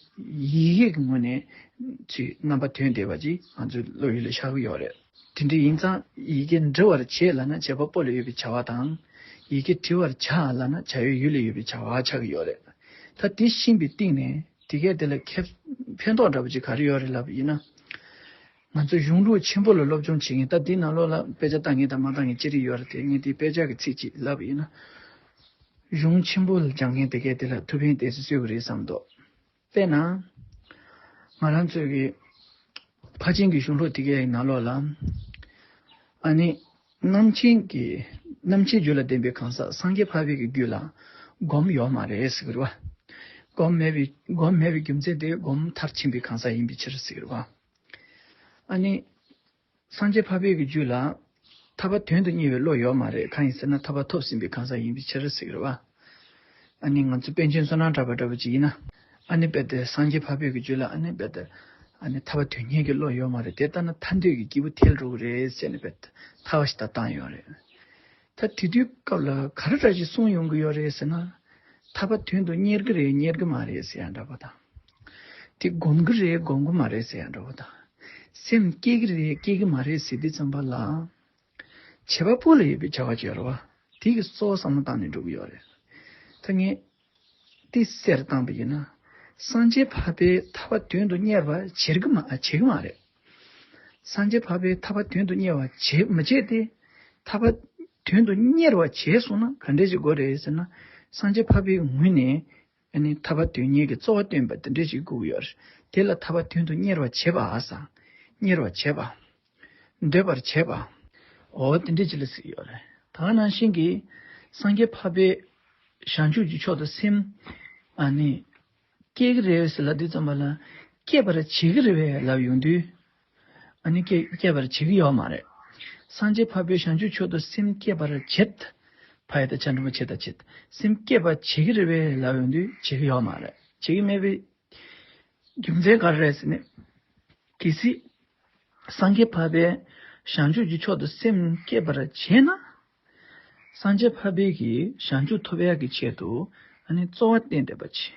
ཡི་གེ་གི་ངོས་ནས་ཅིག་རྣམ་པ་དོན་བསྡད་པ་ཅིག་ང་ཚོའི་བློ་ཡུལ་ལ་ཤར་གྱི་ཡོད་རེད། དེ་འདྲ་ཡིན་ཙང་ཡི་གེ་འབྲི་བར་བྱེད་ལབ་ན་བྱེད་པ་པོ་ལ་ཡོད་པའི་བྱ་བ་དང་། ཡི་གེ་བྲི་བར་བྱ་ལབ་ན་བྱ་བའི་ཡུལ་ལ་ཡོད་པའི་བྱ་བ་ཆགས་ཀྱི་ཡོད་རེད། ད་དེ་ཤེས་པའི་སྟེང་ནས་དེ་གས་དེ་ལ་ཁེ་ཕན་ཐོགས་འདྲ་པོ་ཅིག་ག་རེ་ཡོད་རེད་ལབ་པ་ཡིན་ན། ང་ཚོ་གཞུང་ལུགས་ཆེན་པོ་ལ་སློབ་སྦྱོང་བྱེད་མཁན། ད་འདི་ནང་ལོགས་ལ་དཔེ་ཆ་ལྟ་མཁན་དང་མ་ལྟ་མཁན་ཅི་རིགས་ཡོད་རེད་དེ། ངས་འདི་དཔེ་ཆ་གི་ཚིག་ཅིག་ལབ་པ་ཡིན་ན། གཞུང་ཆེན་པོ་ལ་སྦྱང་མཁན་དེ་གས་དེ་ལ་ཐུགས་ཕན་དེ་ཚོ་གསོས་ཀྱི་རེད་བསམ་འདུག་དཔེར་ན། ང་རང་ཚོའི་གི་ཕར་ཕྱིན་གྱི་གཞུང་ལུགས་དེ་གའི་ནང་ལོགས་ལ། ཨ་ནི། རྣམ་མཁྱེན་གྱི། རྣམ་མཁྱེན་རྒྱུད་ལ་ལྡན་པའི་གང་ཟག་སངས་རྒྱས་འཕགས་པའི་གི་རྒྱུད་ལ་སྒོམ་ཡོད་མ་རེད་ཟེར་གྱི་རེད་བ། སྒོམ་མེད་པའི། སྒོམ་མེད་པའི་རྒྱུ་མཚན་དེ་སྒོམ་མཐར་ཕྱིན་པའི་གང་ཟག་ཡིན་པའི་ཕྱིར་ཟེར་གྱི་རེད་བ། ཨ་ནི། སངས་རྒྱས་འཕགས་པའི་གི་རྒྱུད་ལ་ཐར་པ་དོན་དུ་གཉེར་བའི་བློ་ཡོད་མ་རེད། གང་ཡིན་ཟེར་ན་ཐར་པ་ཐོབ་ཟིན་པའི་གང་ཟག་ཡིན་པའི་ཕྱིར་ཟེར་གྱི་རེད་བ། ཨ་ནི་ང་ཚོ་པཎ་ཆེན་བསོད་ནམས་གྲགས་པ་འདྲ་པོ་ཅིག་ཡིན་ན། ཨ་ནི་རྦད་དེ་སངས་རྒྱས་འཕགས་པའི་གི་རྒྱུད་ལ་ཨ་ནི་རྦད་དེ། ཨ་ནི་ཐར་པ་དོན་གཉེར་གྱི་བློ་ཡོད་མ་རེད། དེ་ལྟ་ན་ཐར་འདོད་ཀྱི་སྐྱེས་བུ་ཐལ་འགྲོ་གི་རེད་ཟེར་ནས་རྦད་དེ་ཐར་པ་ཞིག་ད་བཏང་ཡོད་རེད། ད་དེ་དུས་སྐབས་ལ་ག་རེ་འདྲ་ཞིག་གསུངས་ཡོང་གི་ཡོད་རེད་ཟེར་ན། ཐར་པ་དོན་དུ་གཉེར་གི་རེད་གཉེར་གི་མ་རེད་ཟེར་ཡ་འདྲ་པོ་དང་། དེ་སྒོམ་གི་རེད་སྒོམ་གི་མ་རེད་ཟེར་ཡ་འདྲ་པོ་དང་། སེམས་བསྐྱེད་ཀྱི་རེད་བསྐྱེད་ཀྱི་མ་རེད་ཟེར་དུས་ཙམ་པ་ལ། བྱེད་པ་པོ་ལ་ཡོད་པའི་བྱ་བ་ཅིག་ཡོད་རེད་བ། དེ་གི་གཙོ་བོ་བསམ་བློ་བཏང་ནས་འགྲོ་གི་ཡོད་རེད། ད་ངས་དེ་གསལ་བཏང་པ་ཡིན་ན། སངས་རྒྱས་འཕགས་པས་ཐར་པ་དོན་དུ་གཉེར་བ་བྱེད་ཀྱི་མ་བྱེད་ཀྱི་མ་རེད། སངས་རྒྱས་འཕགས་པས་ཐར་པ་དོན་དུ་གཉེར་བ་བྱེད་མི་བྱེད་དེ། ཐར་པ་དོན་དུ་གཉེར་བ་བྱས་སོང་ན་ག་འདྲས་ཞིག་དགོས་རེད་ཟེར་ན། སངས་རྒྱས་འཕགས་པའི་ངོས་ནས་ཨ་ནི་ཐར་པ་དོན་གཉེར་གྱི་གཙོ་བོ་སྟོན་པ་དེ་འདྲས་ཞིག་དགོས་ཀྱི་ཡོད་རེད། དེ་ལ་ཐར་པ་དོན་དུ་གཉེར་བ་བྱེད་པ་ཟེར། གཉེར་བ་བྱེད་པ། འདོད་པར་བྱེད་པ། འོ་དེ་འདྲས་ཅིག་ལ་ཟེར་གྱི་ཡོད་རེད། ད་ག་ནང་བཞིན་གྱི་སངས་རྒྱས་འཕགས་པས་བྱང་ཆུབ་ཀྱི་ཕྱོགས་སུ་སེམས་ཨ་ནི་བསྐྱེད་ཀྱི་རེད་ཟེར་ལབ་དུས་ཙམ་པ་ལ། བསྐྱེད་པར་བྱེད་ཀྱི་རེད་པས་ལབ་ཡོང་དུས། ཨ་ནི་བསྐྱེད་བསྐྱེད་པར་བྱེད་ཀྱི་ཡོད་མ་རེད། སངས་རྒྱས་འཕགས་པས་བྱང་ཆུབ་མཆོག་ཏུ་སེམས་བསྐྱེད་པར་བྱེད། ཕ་ཡ་བཏགས་ཕྱ་འགྲེང་བུ་བྱེད་དང་བྱེད། སེམས་བསྐྱེད་པར་བྱེད་ཀྱི་རེད་པས་ལབ་ཡོང་དུས་བྱེད་ཀྱི་ཡོད་མ་རེད། བྱེད་ཀྱི་མེད་པའི་རྒྱུ་མཚན་ག་རེ་རེད་ཟེར་ན། གལ་སྲིད། སངས་རྒྱས་འཕགས་པས་བྱང་ཆུབ་ཀྱི་ཕྱོགས་སུ་སེམས་བསྐྱེད་པར་བྱེད་ན། སངས་རྒྱས་འཕགས་པའི་གི་བྱང་ཆུབ་ཐོབ་ཡག་གི་ཆེད་དུ་ཨ་ནི་རྩོལ་བ་བསྟེན་བསྡད་པ་ཅིག་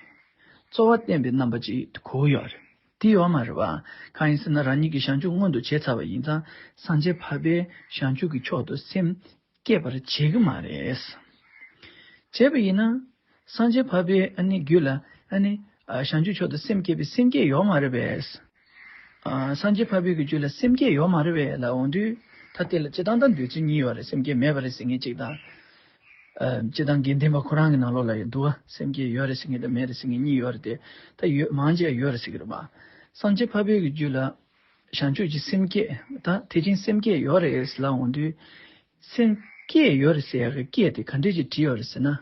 རྩོལ་བ་བསྟེན་པའི་རྣམ་པ་ཅིག་གོ་ཡོད་རེད། དེ་ཡོད་མ་རེད་བ། གང་ཡིན་ཟེར་ན་རང་ཉིད་ཀྱི་བྱང་ཆུབ་མངོན་དུ་བྱས་ཚར་བ་ཡིན་ཙང་། སངས་རྒྱས་འཕགས་པས་བྱང་ཆུབ་ཀྱི་ཕྱོགས་སུ་སེམས་བསྐྱེད་པར་བྱེད་ཀྱི་མ་རེད། བྱས་པ་ཡིན་ན། སངས་རྒྱས་འཕགས་པའི་ཨ་ནི་རྒྱུད་ལ་ཨ་ནི་ཨ་བྱང་ཆུབ་མཆོག་ཏུ་སེམས་བསྐྱེད་པའི་སེམས་བསྐྱེད་ཡོད་མ་རེད་པས། ཨ་སངས་རྒྱས་འཕགས་པའི་གི་རྒྱུད་ལ་སེམས་བསྐྱེད་ཡོད་མ་རེད་པས་ལབ་འོང་དུས། ད་དེ་ལ་སྤྱིར་བཏང་དང་འདོད་ཚུལ་གཉིས་ཡོད་རེད། སེམས་བསྐྱེད་མེད་པ་རེད་ཟེར་མཁན་གཅིག་དང་། ཨ་སྤྱིར་བཏང་དགེ་ལྡན་པ་ཁོ་རང་གི་ནང་ལོགས་ལ་ཡང་འདུག་བ། སེམས་བསྐྱེད་ཡོད་རེད་ཟེར་མཁན་དང་མེད་རེད་ཟེར་མཁན་གཉིས་ཡོད་རེད་དེ། ད་ཡོད་མང་ཆེ་བ་ཡོད་རེད་ཟེར་གི་རེད་པ། སངས་རྒྱས་འཕགས་པའི་གི་རྒྱུད་ལ་བྱང་ཆུབ་ཀྱི་སེམས་བསྐྱེད་དང་དེ་བཞིན་སེམས་བསྐྱེད་ཡོད་རེད་ལབ་འོང་དུས། སེམས་བསྐྱེད་ཡོད་རེད་ཟེར་ཡག་གི་བསྐྱེད་དེ་ག་འདྲས་ཅིག་བྲིས་ཡོད་རེད་ཟེར་ན།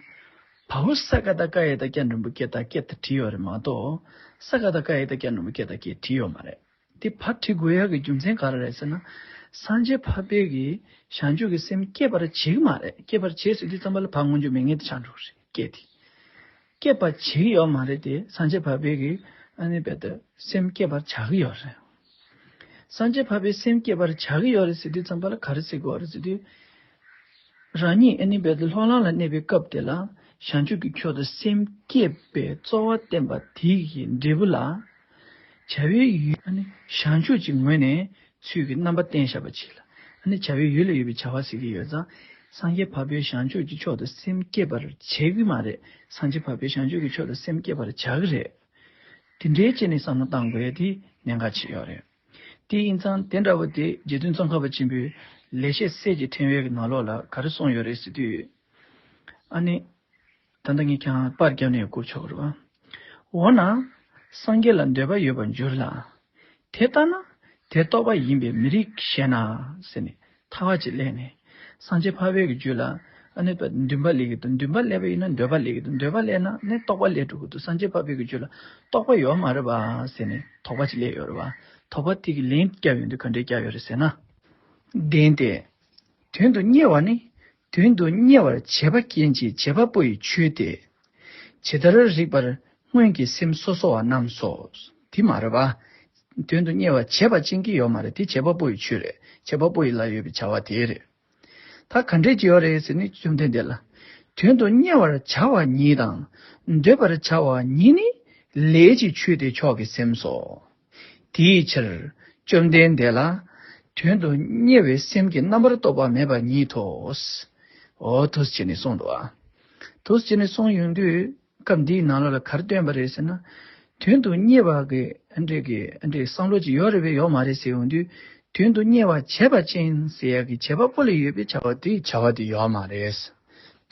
བའོ་ས་ཀ་བཏགས་སྐ་ཡ་བཏགས་སྐྱ་འགྲེང་བུ་སྐྱེ་བཏགས་སྐྱེད་དེ་བྲིས་ཡོད་རེད་མ་གཏོགས། ས་ཀ་བཏགས་སྐ་ཡ་བཏགས་སྐྱ་འགྲེང་བུ་སྐྱེ་བཏགས་སྐྱེད་བྲིས་ཡོད་མ་རེད། དེ་ཕར་བྲིས་དགོས་ཡག་གི་རྒྱུ་མཚན་ག་རེ་རེད་ཟེར་ན། སངས་རྒྱས་འཕགས་པའི་གི་བྱང་ཆུབ་ཀྱི་སེམས་བསྐྱེད་པར་བྱེད་ཀྱི་མ་རེད། བསྐྱེད་པར་བྱེད་ཟེར་དུས་ཙམ་པ་ལ་ཕར་སྔོན་འཇུག་མེད་མཁན་དེ་ཆགས་འགྲོ་གི་རེད། བསྐྱེད་དེ། བསྐྱེད་པ་བྱེད་ཀྱི་ཡོད་མ་རེད་དེ། སངས་རྒྱས་འཕགས་པའི་གི་ཨ་ནི་རྦད་དེ་སེམས་བསྐྱེད་པར་བྱ་གི་ཡོད་རེད། སངས་རྒྱས་འཕགས་པའི་སེམས་བསྐྱེད་པར་བྱ་གི་ཡོད་རེད་ཟེར་དུས་ཙམ་པ་ལ་ག་རེ་ཟེར་དགོས་རེད་ཟེར་དུས། རང་ཉིད་ཨ་ནི་བལ་ཏེ་ལྷོ་ལམ་ལ་གནས་པའི་སྐབས་དེ་ལ་བྱང་ཆུབ་ཀྱི་ཕྱོགས་སུ་སེམས་བསྐྱེད་པའི་རྩོལ་བ་བསྟེན་པ་དེ་ཡི་འབྲས་བུ་ལ། བྱ་བའི་ཡུལ་ཨ་ནི་བྱང་ཆུབ་ཀྱི་ངོས་ནས་ཚུལ་གྱིས་རྣམ་པ་བསྟན་བཞག་པ་ཅིག་ལ། ཨ་ནི་བྱ་བའི་ཡུལ་ལ་ཡོད་པའི་བྱ་བ་ཟེར་གྱི་ཡོད་ཙང་། སངས་རྒྱས་འཕགས་པའི་བྱང་ཆུབ་ཀྱི་ཕྱོགས་སུ་སེམས་བསྐྱེད་པར་བྱེད་ཀྱི་མ་རེད། སངས་རྒྱས་འཕགས་པའི་བྱང་ཆུབ་ཀྱི་ཕྱོགས་སུ་སེམས་བསྐྱེད་པར་བྱ་གི་རེད། དེ་འདྲའི་ཆ་ནས་བསམ་བློ་བཏང་དགོས་ཡ་དེ་གནད་འགག་ཆེ་ཡོད་རེད། དེ་ཡིན་ཙང་དེ་འདྲ་བོ་དེ་རྗེ་བཙུན་ཙོང་ཁ་པ་ཆེན་པོའི་ལེགས་བཤད་གསེར་གྱི་ཕྲེང་བའི་ནང་ལོགས་ལ་ག་རེ་གསུངས་ཡོད་རེད་ཟེར་དུས། ཨ་ནི། ད་ལྟ་ངས་ཀྱང་པར་བརྒྱབ་ནས་བསྐུར་ཆོག་གི་རེད་བ། འོ་ན། སངས་རྒྱས་ལ་འདོད་པ་ཡོད་པར་འགྱུར་ལ། དེ་ལྟ་ན། དེ་རྟོགས་པ་ཡིན་པས་མི་རིགས་ཞེ་ན། ཟེར་ནས་ཐག་པ་ཅིག་ལེན་ནས། སངས་རྒྱས་འཕགས་པའི་གི་རྒྱུད་ལ། ཨ་ནི་འདུན་པ་སླེབས་ཀྱི་འདུག་འདུན་པ་སླེབས་པ་ཡིན་ན་འདོད་པ་སླེབས་ཀྱི་འདུག་འདོད་པ་སླེབས་ན་ནི་རྟོགས་པ་སླེབས་འགྲོ་གི་འདུག་སངས་རྒྱས་འཕགས་པའི་གི་རྒྱུད་ལ་རྟོགས་པ་ཡོད་མ་རེད་པ་ཟེར་ནས་དོགས་པ་ཅིག་སླེབས་ཡོད་རེད་བ། དོགས་པ་དེ་གི་ལན་བརྒྱབ་ཡོང་དུས་ག་འདྲས་བརྒྱབ་ཡོད་རེད་ཟེར་ན། བདེན་ཏེ། དོན་དུ་གཉེར་བ་ནི། དོན་དུ་གཉེར་བར་བྱེད་པ་རྐྱེན་གྱིས་བྱེད་པ་པོ་ཡི་ཆོས་ཏེ། ཇི་ལྟར་རིགས་པར་སྔོན་གྱི་སེམས་སོ་སོ་བ་རྣམས་སོ། དེ་མ་རེད་པ། དོན་དུ་གཉེར་བར་བྱེད་པ་ཅན་གྱི་ཡོད་མ་རེད། དེ་བྱེད་པ་པོ་ཡི་ཆོས་རེད། བྱེད་པ་པོ་ཡི་ལ་ཡོད་པའི་བྱ་བ་དེ་རེད། ད་ག་འདྲས་ཀྱི་ཡོད་རེད་ཟེར་ནས་བཅོམ་ལྡན་འདས་ལ། དོན་དུ་གཉེར་བར་བྱ་བ་ཉིད་དང་། འདོད་པར་བྱ་བ་ཉིད་ནི། ལས་ཀྱི་ཆོས་ཏེ་མཆོག་གི་སེམས་སོ། དེའི་ཕྱིར། བཅོམ་ལྡན་འདས་ལ། དོན་དུ་གཉེར་བའི་སེམས་ཀྱི་རྣམ་པར་རྟོག་པ་མེད་པ་ཉིད་དོ། འོ་དུས་བྱས་ནས་གསུངས་འདུག་ཨ། དུས་བྱས་ནས་གསུངས་ཡོང་དུས་སྐབས་འདིའི་ནང་ལོགས་ལ་ག་རེ་སྟོན་པ་རེད་ཟེར་ན། དོན་དུ་གཉེར་བ་གི་ཨ་འདྲས་ཀྱི་ཨ་འདྲས་བསམ་བློ་ཅིག་ཡོད་རེད་པས་ཡོད་མ་རེད་ཟེར་ཡོང་དུས། དོན་དུ་གཉེར་བ་བྱེད་པ་ཅན་ཟེར་ཡག་གི་བྱེད་པ་པོ་ལ་ཡོད་པའི་བྱ་བ་དེའི་བྱ་བ་དེ་ཡོད་མ་རེད།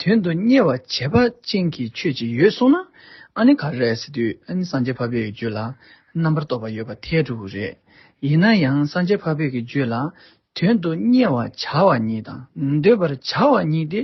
དོན་དུ་གཉེར་བ་བྱེད་པ་ཅན་གྱི་ཆོས་ཅིག་ཡོད་སོང་ན། ཨ་ནི་ག་རེ་རེད་ཟེར་དུས་ཨ་ནི་སངས་རྒྱས་འཕགས་པའི་རྒྱུད་ལ་རྣམ་པར་རྟོག་པ་ཡོད་པ་ཐལ་འགྲོ་གི་རེད། ཡིན་ན་ཡང་སངས་རྒྱས་འཕགས་པའི་གི་རྒྱུད་ལ་དོན་དུ་གཉེར་བར་བྱ་བ་ཉིད་དང་འདོད་པར་བྱ་བ་ཉིད་དེ་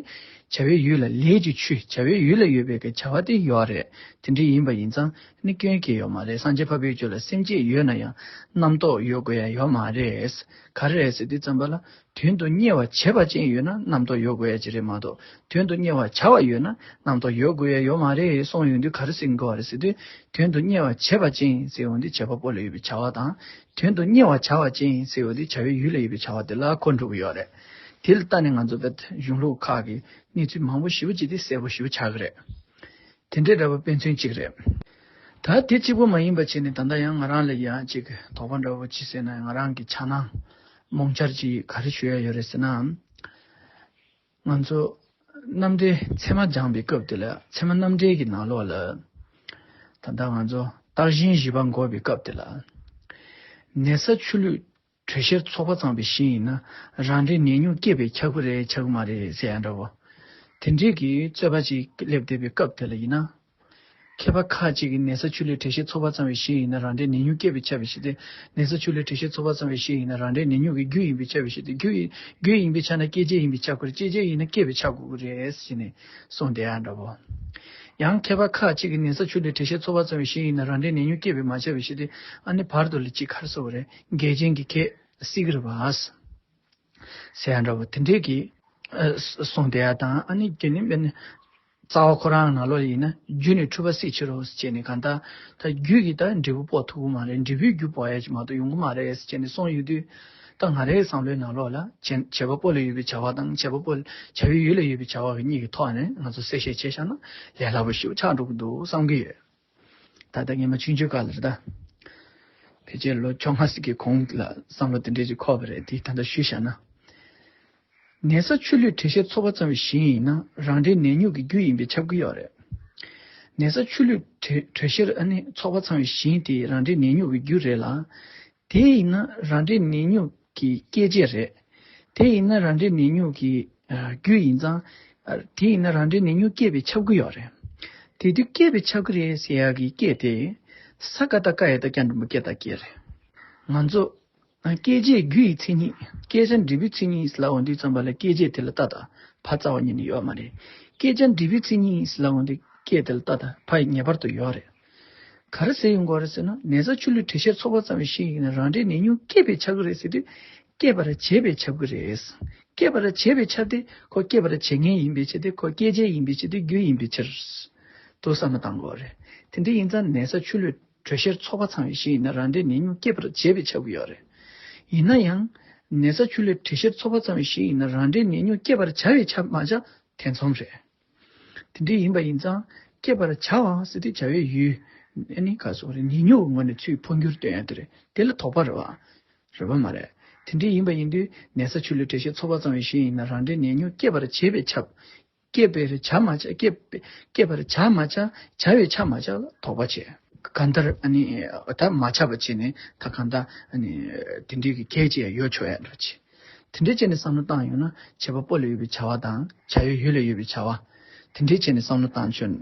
བྱ་བའི་ཡུལ་ལ་ལས་ཀྱི་ཆོས་བྱ་བའི་ཡུལ་ལ་ཡོད་པའི་གི་བྱ་བ་དེ་ཡོད་རེད། དེ་འདྲ་ཡིན་པ་ཡིན་ཙང་ནི་སྐྱོན་གྱི་ཡོད་མ་རེད། སངས་རྒྱས་འཕགས་པའི་རྒྱུད་ལ་སེམས་བསྐྱེད་ཡོད་ན་ཡང་རྣམ་རྟོག་ཡོད་དགོས་ཡ་ཡོད་མ་རེད། ག་རེ་རེད་ཟེར་དུས་ཙམ་པ་ལ། དོན་དུ་གཉེར་བ་བྱེད་པ་ཅན་ཡོད་ན་རྣམ་རྟོག་ཡོད་དགོས་ཡ་ཅིག་རེད་མ་གཏོགས། དོན་དུ་གཉེར་བ་བྱ་བ་ཡོད་ན་རྣམ་རྟོག་ཡོད་དགོས་ཡ་ཡོད་མ་རེད་གསུངས་ཡོང་དུས་ག་རེ་ཟེར་དགོས་པ་རེད་ཟེར་དུས། དོན་དུ་གཉེར་བ་བྱེད་པ་ཅན་ཟེར་ཡོང་དུས་བྱེད་པ་པོ་ལ་ཡོད་པའི་བྱ་བ་དང་། དོན་དུ་གཉེར་བ་བྱ་བ་ཅན་ཟེར་ཡོང་དུས་བྱ་བའི་ཡུལ་ལ་ཡོད་པའི་བྱ་བ་དེ་ལ་གོ་འགྲོ་གི་ཡོད་རེད། དེ་ལ་ལྟ་ནས་ང་ཚོ་བོད་གཞུང་ལུགས་ཁག་གི་གནས་ཚུལ་མང་པོ་ཞེ་པོ་ཅིག་དེ་གསལ་པོ་ཞེ་པོ་ཆགས་ཀྱི་རེད། དེ་འདྲའི་འདྲ་བོ་དཔེ་མཚོན་གཅིག་རེད། ད་དེ་གཅིག་པོ་མ་ཡིན་པ་བྱས་ནས་ད་ལྟ་ཡང་ང་རང་ལ་ཡང་ཅིག་དོགས་པ་འདྲ་བོ་ཅི་ཟེར་ན་ང་རང་གི་འཆར་སྣང་རྨོངས་འཆར་ཅིག་ག་རེ་ཞུ་ཡ་ཡོད་རེད་ཟེར་ན། ང་ཚོ་རྣམ་འགྲེལ་ཚད་མ་སྦྱངས་པའི་སྐབས་དེ་ལ་ཚད་མ་རྣམ་འགྲེལ་གྱི་ནང་ལོགས་ལ་ད་ལྟ་ང་ཚོ་བརྟགས་ཤིང་དབྱེ་བ་འགོག་པའི་སྐབས་དེ་ལ་ནད་ས་ཆུ་ལུད་དྲོད་གཤེར་ཚོགས་པ་ཚང་བའི་ཞིང་ཡིན་ན་རང་འདྲའི་ནད་ཉུང་སྐྱེ་བས་ཁྱབ་ཀྱི་རེད་ཁྱབ་ཀྱི་མ་རེད་ཟེར་ཡ་འདྲ་བོ། དེ་འདྲའི་གི་རྩོད་པ་ཅིག་སླེབས་བསྡད་པའི་སྐབས་དེ་ལ་ཡིན་ན། མཁས་པ་ཁག་ཅིག་གིས་ནད་ས་ཆུ་ལུད་དྲོད་གཤེར་ཚོགས་པ་ཚང་བའི་ཞིང་ཡིན་ན་རང་འདྲའི་ནད་ཉུང་སྐྱེ་བས་ཁྱབ་པའི་ཕྱིར་ཏེ། ནད་ས་ཆུ་ལུད་དྲོད་གཤེར་ཚོགས་པ་ཚང་བའི་ཞིང་ཡིན་ན་རང་འདྲའི་ནད་ཉུང་གི་རྒྱུ་ཡིན་པས་ཁྱབ་པའི་ཕྱིར་ཏེ། རྒྱུ་ཡིན་རྒྱུ་ཡིན་པའི་ཆ་ན་སྐྱེད་བྱེད་ཡིན་པས་ཁྱབ་དགོས་རེད། སྐྱེད་བྱེད་ཡིན་ན་སྐྱེ་བས་ཁྱབ་དགོས་ཀྱི་རེད་ཟེར་ནས་གསུངས་བསྡད་ཡ་འདྲ་བོ། ཡང་མཁས་པ་ཁག་ཅིག་གིས་ནད་ས་ཆུ་ལུད་དྲོད་གཤེར་ཚོགས་པ་ཚང་བའི་ཞིང་ཡིན་ན་རང་འདྲའི་ནད་ཉུང་སྐྱེ་བས་མ་ཁྱབ་པའི་ཕྱིར་ཏེ། ཨ་ནི་བར་དུ་ལ་ཅིག་ག་རེ་ཟེར་དགོས་རེད། འགལ་རྐྱེན་གྱི་ཁྱད་སྲིད་ཀྱི་རེད་བ། ཟེར་ཡ་འདྲ་བོ་དེ་འདྲས་ཀྱི་གསུངས་བསྡད་ཡ་དང་ཨ་ནི་དེ་ནི་དཔེར་ན་རྩ་བ་ཁོ་རང་ནང་ལོགས་ཡིན་ན་རྒྱུ་ནི་འཁྲུལ་པ་སྲིད་ཕྱིར་རོ་ཟེར་བྱས་ནས་གང་ལྟར་ད་རྒྱུ་གིས་ད་འབྲས་བུ་དཔོག་ཐུབ་ཀྱི་མ་རེད། འབྲས་བུའི་རྒྱུ་དཔོག་ཡ་ཅིག་མ་གཏོགས་ཡོང་གི་མ་རེད་ཟེར་བྱས་ནས་གསུངས་ཡོད་དུས། ད་ང་རའི་བསམ་བློའི་ནང་ལོགས་ལ་བྱེད་བྱེད་པ་པོ་ལ་ཡོད་པའི་བྱ་བ་དང་བྱེད་པ་པོ་བྱ་བའི་ཡུལ་ལ་ཡོད་པའི་བྱ་བ་གི་གཉིས་ཀྱི་ཐོག་ནས་ང་ཚོ་གསལ་བཤད་བྱས་བཞག་ན་ལས་སླ་པོ་ཞེ་པོ་ཆགས་འགྲོ་གི་འདུག་བསམ་གི་ཡོད། ད་ལྟ་སྔོན་མ་ཆུང་ཆུང་སྐབས་ལ་རེད་ད། ཕལ་ཆེར་ལོ་བཅོ་ལྔ་ཙམ་གྱི་གོང་ལ་བསམ་བློ་དེ་འདྲས་ཅིག་འཁོར་བ་རེད་དེ་ད་ལྟ་ཞུས་བཞག་ན། ནད་ས་ཆུ་ལུད་དྲོད་གཤེར་ཚོགས་པ་ཚང་བའི་ཞིང་ཡིན་ན་རང་འདྲའི་ནད་ཉུང་གི་རྒྱུ་ཡིན་པས་ཁྱབ་ཀྱི་ཡོད་རེད། ནད་ས་ཆུ་ལུད་དྲོད་དྲོད་གཤེར་ཨ་ནི་ཚོགས་པ་ཚང་བའི་ཞིང་དེ་རང་འདྲའི་ནད་ཉུང་གི་རྒྱུ་རེད་ལ། དེ་ཡིན་ན་རང་འདྲའི་ནད་ཉུང་གི་སྐྱེད་བྱེད་རེད། དེ་ཡིན་ན་རང་འདྲའི་ནད་ཉུང་གི་ཨ་རྒྱུ་ཡིན་ཙང་། ཨ་དེ་ཡིན་ན་རང་འདྲའི་ནད་ཉུང་སྐྱེད་པས་ཁྱབ་ཀྱི་ཡོད་རེད། དེ་དུས་སྐྱེད་པས་ཁྱབ་ཀྱི་རེད་ཟེར་ཡག་གི་སྐད་དེ། ས་ཀ་བཏགས་སྐ་ཡ་བཏགས་སྐྱ་འགྲེང་བུ་སྐྱེ་བཏགས་སྐྱེད་རེད། ང་ཚོ། ཨ་སྐྱེད་བྱེད་རྒྱུ་ཡི་མཚན་ཉིད། སྐྱེད་བྱ་འབྲས་བུའི་མཚན་ཉིད་ལབ་ཡོང་དུས་ཙམ་པ་ལ་སྐྱེད་བྱེད་དེ་ལ་ཏ་དང་ཕ་རྩ་བ་ཉིད་ནས་ཡོད་མ་རེད། སྐྱེད་བྱ་འབྲས་བུའི་མཚན་ཉིད་ལབ་ཡོང་དུས་སྐྱེད་དེ་ལ་ཏ་དང་ཕ་ཡི་ངེས་པར་དུ་ཡོད་རེད། ག་རེ་ཟེར་ཡོང་གི་རེད་ཟེར་ན་ནད་ས་ཆུ་ལུད་དྲོད་གཤེར་ཚོགས་པ་ཚང་བའི་ཞིང་ཡིན་ན་རང་འདྲའི་ནད་ཉུང་སྐྱེད་པས་ཁྱབ་ཀྱི་རེད་ཟེར་དུས། སྐྱེད་པར་བྱེད་པས་ཁྱབ་ཀྱི་རེད། སྐྱེད་པར་བྱེད་པས་ཁྱབ་སྟེ་ཁོ་སྐྱེད་པར་བྱེད་མཁན་ཡིན་པའི་ཕྱིར་ཏེ་ཁོ་སྐྱེད་བྱེད་ཡིན་པའི་ཕྱིར་ཏེ་རྒྱུ་ཡིན་པའི་ཕྱིར། དུ་བསམ་བློ་བཏང་དགོས་རེད། དེ་འདྲ་ཡིན་ཙང་ནད་ས་ཆུ་ལུད་དྲོད་གཤེར་ཚོགས་པ་ཚང་བའི་ཞིང་ཡིན་ན་རང་འདྲའི་ནད་ཉུང་སྐྱེད་པར་བྱེད་པས་ཁྱབ་ཀྱི་ཡོད་རེད། ཡིན་ན་ཡང་། ནས་ས་ཆུ་ལས་དྲི་ཤར་ཚོར་བ་ཙམ་ཞིག་ཡིན་ན་རང་འབྲས་ཉེ་ཉོན་སྐྱེད་པར་བྱ་བས་ཁྱབ་མ་བྱ་ཐེ་ཚོམ་རེད། དེ་འདྲ་ཡིན་པ་ཡིན་ཙང་སྐྱེད་པར་བྱ་བ་ཟེར་དུས་བྱ་བའི་ཡུལ། ཨ་ནི་ག་སོགས་རེད། ཉེ་ཉོན་གྱི་ངོས་ནས་ཚུར་འཕོ་འགྱུར་སྟོན་ཡ་དེ་རེད། དེ་ལ་དོགས་པ་རེད་བ། རེད་པ་མ་རེད། དེ་འདྲ་ཡིན་པ་ཡིན་དུས་ནས་ས་ཆུ་ལས་དྲི་ཤར་ཚོར་བ་ཙམ་ཞིག་ཡིན་ན་རང་འབྲས་ཉེ་ཉོན་སྐྱེད་པར་བྱེད་པས་ཁྱབ། སྐྱེད་པར་བྱ་མ་བྱ། སྐྱེད་པ་སྐྱེད་པར་བྱ་མ་བྱ། བྱ་བས་ཁྱབ་མ་བྱ་ལ་དོགས་པ་བྱས། གང་ལྟར་ཨ་ནི་ད་མ་ཁྱབ་པ་བྱས་ནས་ད་གང་ལྟར་ཨ་ནི་དེ་འདྲའི་གི་གེགས་ཅིག་ཡང་ཡོད་ཆོག་ཡ་འདྲ་བྱས། དེ་འདྲའི་བྱས་ནས་བསམ་བློ་བཏང་ཡོང་ན་བྱེད་པ་པོ་ལ་ཡོད་པའི་བྱ་བ་དང་བྱ་བའི་ཡུལ་ལ་ཡོད་པའི་བྱ་བ། དེ་འདྲའི་བྱས་ནས་བསམ་བློ་བཏང་ཆོག་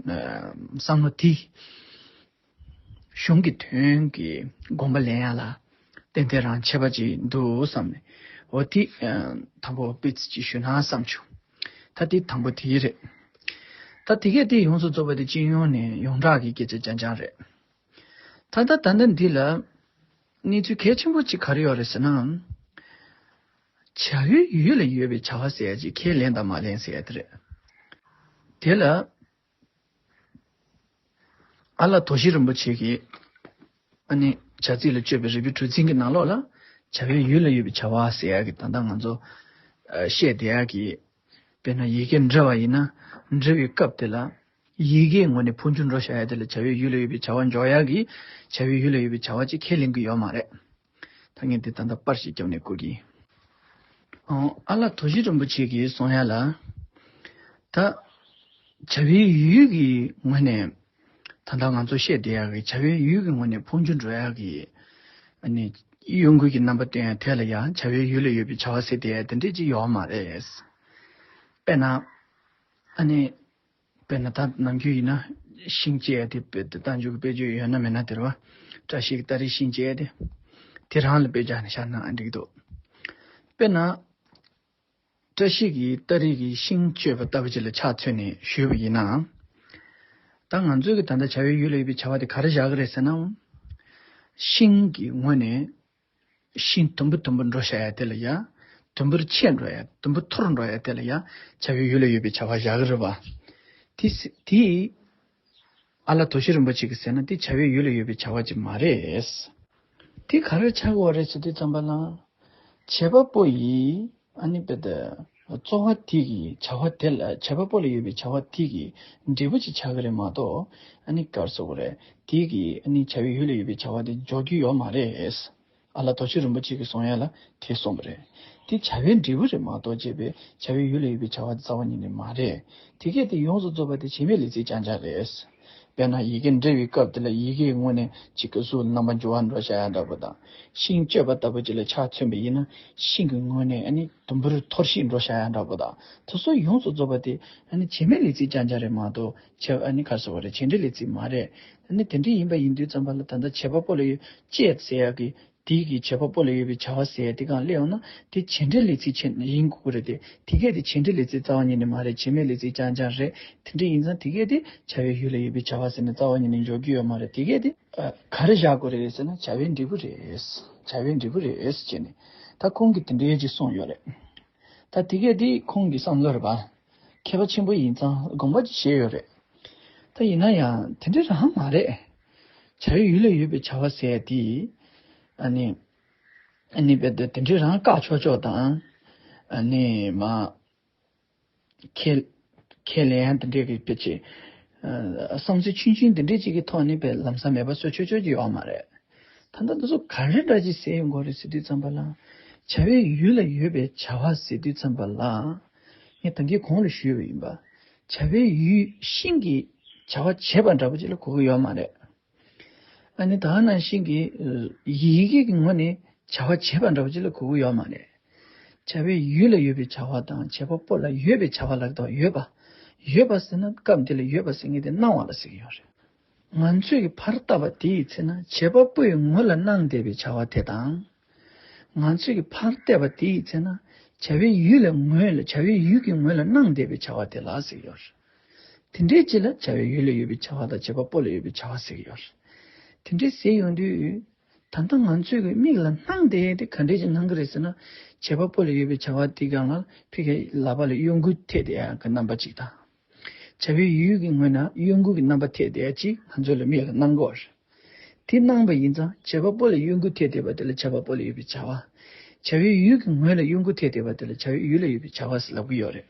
བསམ་བློ་དེ། གཞུང་གི་དོན་གྱི་དགོངས་པ་ལེན་ཡ་ལ་ཏན་ཏན་རང་ཆད་པ་ཅིག་འདུག་བསམ་ནས། འོ་དེ་དང་པོ་དཔེ་ཅིག་ཞུ་ན་བསམ་བྱུང་། ད་དེ་དང་པོ་དེ་རེད། ད་དེ་གས་དེ་ཡོངས་སུ་རྫོགས་པ་དེ་སྤྱི་ཡོངས་ནས་ཡོངས་གྲགས་ཀྱི་སྐད་ཆ་རྐྱང་རྐྱང་རེད། ད་ལྟ་ད་ལྟ་འདི་ལ་གནས་ཚུལ་གལ་ཆེན་པོ་ཅིག་ག་རེ་ཡོད་རེད་ཟེར་ན། བྱ་བའི་ཡུལ་ལ་ཡོད་པའི་བྱ་བ་ཟེར་ཡ་ཅིག་ཁས་ལེན་དང་མ་ལེན་ཟེར་ཡ་དེ་རེད། དེ་ལ། ཨ་ལ་དོ་ཤི་རིན་པོ་ཆེ་གིས་ཨ་ནི་བྱ་ཚིག་ལ་དཔྱོད་པའི་རིགས་པའི་གྲུ་གཟིངས་ཀྱི་ནང་ལོགས་ལ་བྱ་བའི་ཡུལ་ལ་ཡོད་པའི་བྱ་བ་ཟེར་ཡག་གི་ད་ལྟ་ང་ཚོ་ཨ་བཤད་བསྡད་ཡག་གི། དཔེར་ན་ཡི་གེ་འབྲི་བ་ཡིན་ན་འབྲི་བའི་སྐབས་དེ་ལ་ཡི་གེའི་ངོས་ནས་འཕོ་འགྱུར་འགྲོ་བཞག་ཡ་དེ་ལ་བྱ་བའི་ཡུལ་ལ་ཡོད་པའི་བྱ་བ་འཇོག་ཡག་གི་བྱ་བའི་ཡུལ་ལ་ཡོད་པའི་བྱ་བ་ཅིག་ཁས་ལེན་གྱི་ཡོད་མ་རེད། ད་ངས་འདི་ད་ལྟ་པར་ཞིག་བརྒྱབ་ནས་བཀོད་ཀྱི་ཡིན། ཨ་ལ་དོ་ཤི་རིན་པོ་ཆེ་གིས་གསུང་ཡ་ལ། ད་བྱ་བའི་ཡུལ་གྱི་ངོས་ནས་ད་ལྟ་ང་ཚོ་བཤད་བསྡད་ཡག་གི་བྱ་བའི་ཡུལ་གྱི་ངོས་ནས་འཕོ་འགྱུར་འགྲོ་ཡག་གི་ཨ་ནི་གཡོ་འགུལ་གྱི་རྣམ་པ་སྟོན་ཡ་དེ་ལ་ཡང་བྱ་བའི་ཡུལ་ལ་ཡོད་པའི་བྱ་བ་ཟེར་བསྡད་ཡ་དེ་འདྲས་ཅིག་ཡོད་མ་རེད། དཔེར་ན་ཨ་ནི། དཔེར་ན་ད་ནམ་རྒྱུན་ཡིན་ན་ཤིང་བཅད་དེ་དཔེ་དེ་རྟགས་འཇུག་གི་དཔེ་བརྗོད་ཡོད་ན་མེད་ན་དེ་རེད་བ། བཀྲ་ཤིས་ཀྱི་སྟ་རེ་ཤིང་བཅད་དེ། དེ་རང་ལ་དཔེ་བཞག་ནས་བཞག་ན་འགྲིག་འདུག་དཔེར་ན། བཀྲ་ཤིས་ཀྱི་སྟ་རེ་གི་ཤིང་གཅོད་པ་ལྟ་བུ་ཅིག་ལ་ཆ་མཚོན་ནས་ཞུས་པ་ཡིན་ན། ད་ང་ཚོས་ཀྱི་ད་ལྟ་བྱ་བའི་ཡུལ་ལ་ཡོད་པའི་བྱ་བ་དེ་ག་རེ་བཞག་གི་རེད་ཟེར་ན། ཤིང་གི་ངོས་ནས། ཤིང་དུམ་བུ་དུམ་བུར་འགྲོ་བཞག་ཡ་དེ་ལ་ཡ། དུམ་བུར་ཆེ་འགྲོ་ཡ་དུམ་བུ་མཐོར་འགྲོ་ཡ་དེ་ལ་ཡ། བྱ་བའི་ཡུལ་ལ་ཡོད་པའི་བྱ་བ་བཞག་གི་རེད་བ། དེ་སི་དེ། ཨ་ལ་དོ་ཤི་རིན་པོ་ཆེ་གིས་ཟེར་ན་དེ་བྱ་བའི་ཡུལ་ལ་ཡོད་པའི་བྱ་བ་ཅིག་མ་རེད། དེ་ག་རེ་ཆགས་ཀྱི་ཡོད་རེད་ཟེར་དུས་ཙམ་པ་ལ། བྱེད་པ་པོ་ཡིས་ཨ་ནི་དཔེ་དེ། རྩོལ་བ་དེ་གི་བྱ་བ་དེ་ལ་བྱེད་པ་པོ་ལ་ཡོད་པའི་བྱ་བ་དེ་གི་འབྲས་བུ་ཅིག་ཆགས་ཀྱི་རེད་མ་གཏོགས། ཨ་ནི་ག་རེ་ཟེར་དགོས་རེད། དེ་གི་ཨ་ནི་བྱ་བའི་ཡུལ་ལ་ཡོད་པའི་བྱ་བ་དེ་འཇོག་རྒྱུ་ཡོད་མ་རེད། ཨ་ལ་དོ་ཤི་རིན་པོ་ཆེ་གིས་གསུང་ཡ་ལ་དེ་གསུངས་པ་རེད། དེ་བྱ་བའི་འབྲས་བུ་རེད་མ་གཏོགས་བྱས་པའི་བྱ་བའི་ཡུལ་ལ་ཡོད་པའི་བྱ་བ་དེ་རྩ་བ་ཉིད་ནས་མ་རེད། དེ་གས་དེ་ཡོངས་སུ་རྫོགས་པ་དེ་བྱེད་མེད་ལས་ཚིག་རྐྱང་རྐྱང་རེད། དཔེར་ན་ཡི་གེ་འབྲི་བའི་སྐབས་དེ་ལ་ཡི་གེའི་ངོས་ནས་གཅིག་གི་གཟུགས་ལ་རྣམ་པ་འགྱུར་བ་འགྲོ་བྱ་ཡ་འདྲ་པོ་དང་། ཤིང་གཅོད་པ་ལྟ་བུ་ཅིག་ལ་ཆ་མཚོན་པ་ཡིན་ན་ཤིང་གི་ངོས་ནས་ཨ་ནི་དུམ་བུར་འཐོར་ཞིག་འགྲོ་བྱ་ཡ་འདྲ་པོ་དང་དེ་ཚོ་ཡོངས་སུ་རྫོགས་པ་དེ་ཨ་ནི་བྱེད་མེད་ལས་ཚིག་རྐྱང་རྐྱང་རེད་མ་གཏོགས་བྱ་ཨ་ནི་ག་རེ་ཟེར་དགོས་རེད། བྱེད་འབྲེལ་ལས་ཚིག་མ་རེད། ཨ་ནི་དེ་འདྲ་ཡིན་པ་ཡིན་དུས་ཙམ་པ་ལ་ད་ལྟ་བྱེད་པ་པོ་ལ་ཡོད་བྱེད་ཟེར་ཡ་གི་དེའི་གི་བྱེད་པ་པོ་ལ་ཡོད་པའི་བྱ་བ་ཟེར་ཡ་དེ་གང་སླེབས་ཡོང་ན་དེ་བྱེད་འབྲེལ་ལས་ཚིག་ཆེན་ཡིན་དགོས་ཀྱི་རེད་དེ། དེ་གས་དེ་བྱེད་འབྲེལ་ལས་ཚིག་རྩ་བ་ཉིད་ནས་མ་རེད། བྱེད་མེད་ལས་ཚིག་རྐྱང་རྐྱང་རེད། དེ་འདྲ་ཡིན་ཙང་དེ་གས་དེ་བྱ་བའི་ཡུལ་ལ་ཡོད་པའི་བྱ་བ་ཟེར་ནས་རྩ་བ་ཉིད་ནས་འཇོག་རྒྱུ་ཡོད་མ་རེད། དེ་གས་དེ་ཨ་ག་རེ་བཞག་དགོས་རེད་ཟེར་ན་བྱ་བའི་འབྲས་བུ་རེད། བྱ་བའི་འབྲས་བུ་རེད་ཟེར་ནས་ད་ཁོང་གིས་དེ་འདྲའི་ཅིག་གསུངས་ཡོད་རེད། ད་དེ་གས་དེ་ཁོང་གི་བསམ་བློ་རེད་པ། མཁས་པ་ཆེན་པོ་ཡིན་ཙང་དགོངས་པ་ཅིག་བཞེས་ཡོད་རེད། ད་ཡིན་ན་ཡང་དེ་འདྲ་རང་མ་རེད། བྱ་བའི་ཡུལ་ལ་ཡོད་པའི་བྱ་བ་ཟེར་ཡ་དེ། ཨ་ནི། ཨ་ནི་བས་དེ་འདྲ་རང་བཀག་ཆོག་ཆོག་དང་། ཨ་ནི་མ། ཁས་ཁས་ལེན་ཡང་དེ་འདྲས་ཀྱི་དཔེ་ཆ། ཨ་བསམ་ཚུལ་ཆུང་ཆུང་དེ་འདྲས་ཅིག་གི་ཐོག་ནས་བས་ལམ་སང་མེད་པ་བཟོ་ཆོག་ཆོག་ཅིག་ཡོད་མ་རེད། ད་ལྟ་འདི་ཚོ་ག་རེ་འདྲ་ཅིག་ཟེར་ཡོང་གི་རེད་ཟེར་དུས་ཙམ་པ་ལ། བྱ་བའི་ཡུལ་ལ་ཡོད་པའི་བྱ་བ་ཟེར་དུས་ཙམ་པ་ལ། ངས་ད་གིན་གོང་ལ་ཞུས་པ་ཡིན་པ། བྱ་བའི་ཡུལ་ཤིང་གི་བྱ་བ་བྱེད་པ་འདྲ་པོ་ཅིག་ལ་གོ་གི་ཡོད་མ་རེད། ཨ་ནི་ད་ག་ནང་བཞིན་གྱི་ཡི་གེ་གི་ངོས་ནས་བྱ་བ་བྱེད་པ་འདྲ་པོ་ཅིག་ལ་གོ་གི་ཡོད་མ་རེད། བྱ་བའི་ཡུལ་ལ་ཡོད་པའི་བྱ་བ་དང་བྱེད་པ་པོ་ལ་ཡོད་པའི་བྱ་བ་ལ་དང་ཡོད་པ། ཡོད་པ་ཟེར་ན་སྐབས་འདི་ལ་ཡོད་པ་ཟེར་མཁན་དེ་སྣང་བ་ལ་ཟེར་གྱི་ཡོད་རེད། ང་ཚོས་ཀྱི་ཕར་བལྟས་པ་དེའི་ཚེ་ན་བྱེད་པ་པོའི་ངོས་ལ་སྣང་བསྡད་པའི་བྱ་བ་དེ་དང་། ང་ཚོས་ཀྱི་ཕར་བལྟས་པ་དེའི་ཚེ་ན་བྱ་བའི་ཡུལ་ལ་ངོས་ལ་བྱ་བའི་ཡུལ་གྱི་ངོས་ལ་སྣང་བསྡད་པའི་བྱ་བ་དེ་ལ་ཟེར་གྱི་ཡོད་རེད། དེ་འདྲའི་ཅིག་ལ་བྱ་བའི་ཡུལ་ལ་ཡོད་པའི་བྱ་བ་དང་བྱེད་པ་པོ་ལ་ཡོད་པའི་བྱ་བ་ཟེར་གྱི་ཡོད་རེད། དེ་འདྲའི་ཟེར་ཡོང་དུས། ད་ལྟ་ང་ཚོའི་གི་མིག་ལ་སྣང་བསྡད་དེ་ག་འདྲས་ཅིག་སྣང་གི་རེད་ཟེར་ན། བྱེད་པ་པོ་ལ་ཡོད་པའི་བྱ་བ་དེ་གང་ལ་ཕ་གིའི་ལག་པ་ལ་གཡོ་འགུལ་ཐེབས་བསྡད་ཡག་གི་རྣམ་པ་ཅིག་དང་། བྱ་བའི་ཡུལ་གྱི་ངོས་ན་གཡོ་འགུལ་གྱི་རྣམ་པ་ཐེབས་བསྡད་ཡག་ཅིག་ང་ཚོ་ལ་མིག་ལ་སྣང་གི་ཡོད་རེད། དེ་སྣང་བ་ཡིན་ཙང་བྱེད་པ་པོ་ལ་གཡོ་འགུལ་ཐེབས་བསྡད་པ་དེ་ལ་བྱེད་པ་པོ་ལ་ཡོད་པའི་བྱ་བ། བྱ་བའི་ཡུལ་གྱི་ངོས་ལ་གཡོ་འགུལ་ཐེབས་བསྡད་པ་དེ་ལ་བྱ་བའི་ཡུལ་ལ་ཡོད་པའི་བྱ་བ་ཟེར་ལབ་ཀྱི་ཡོད་རེད།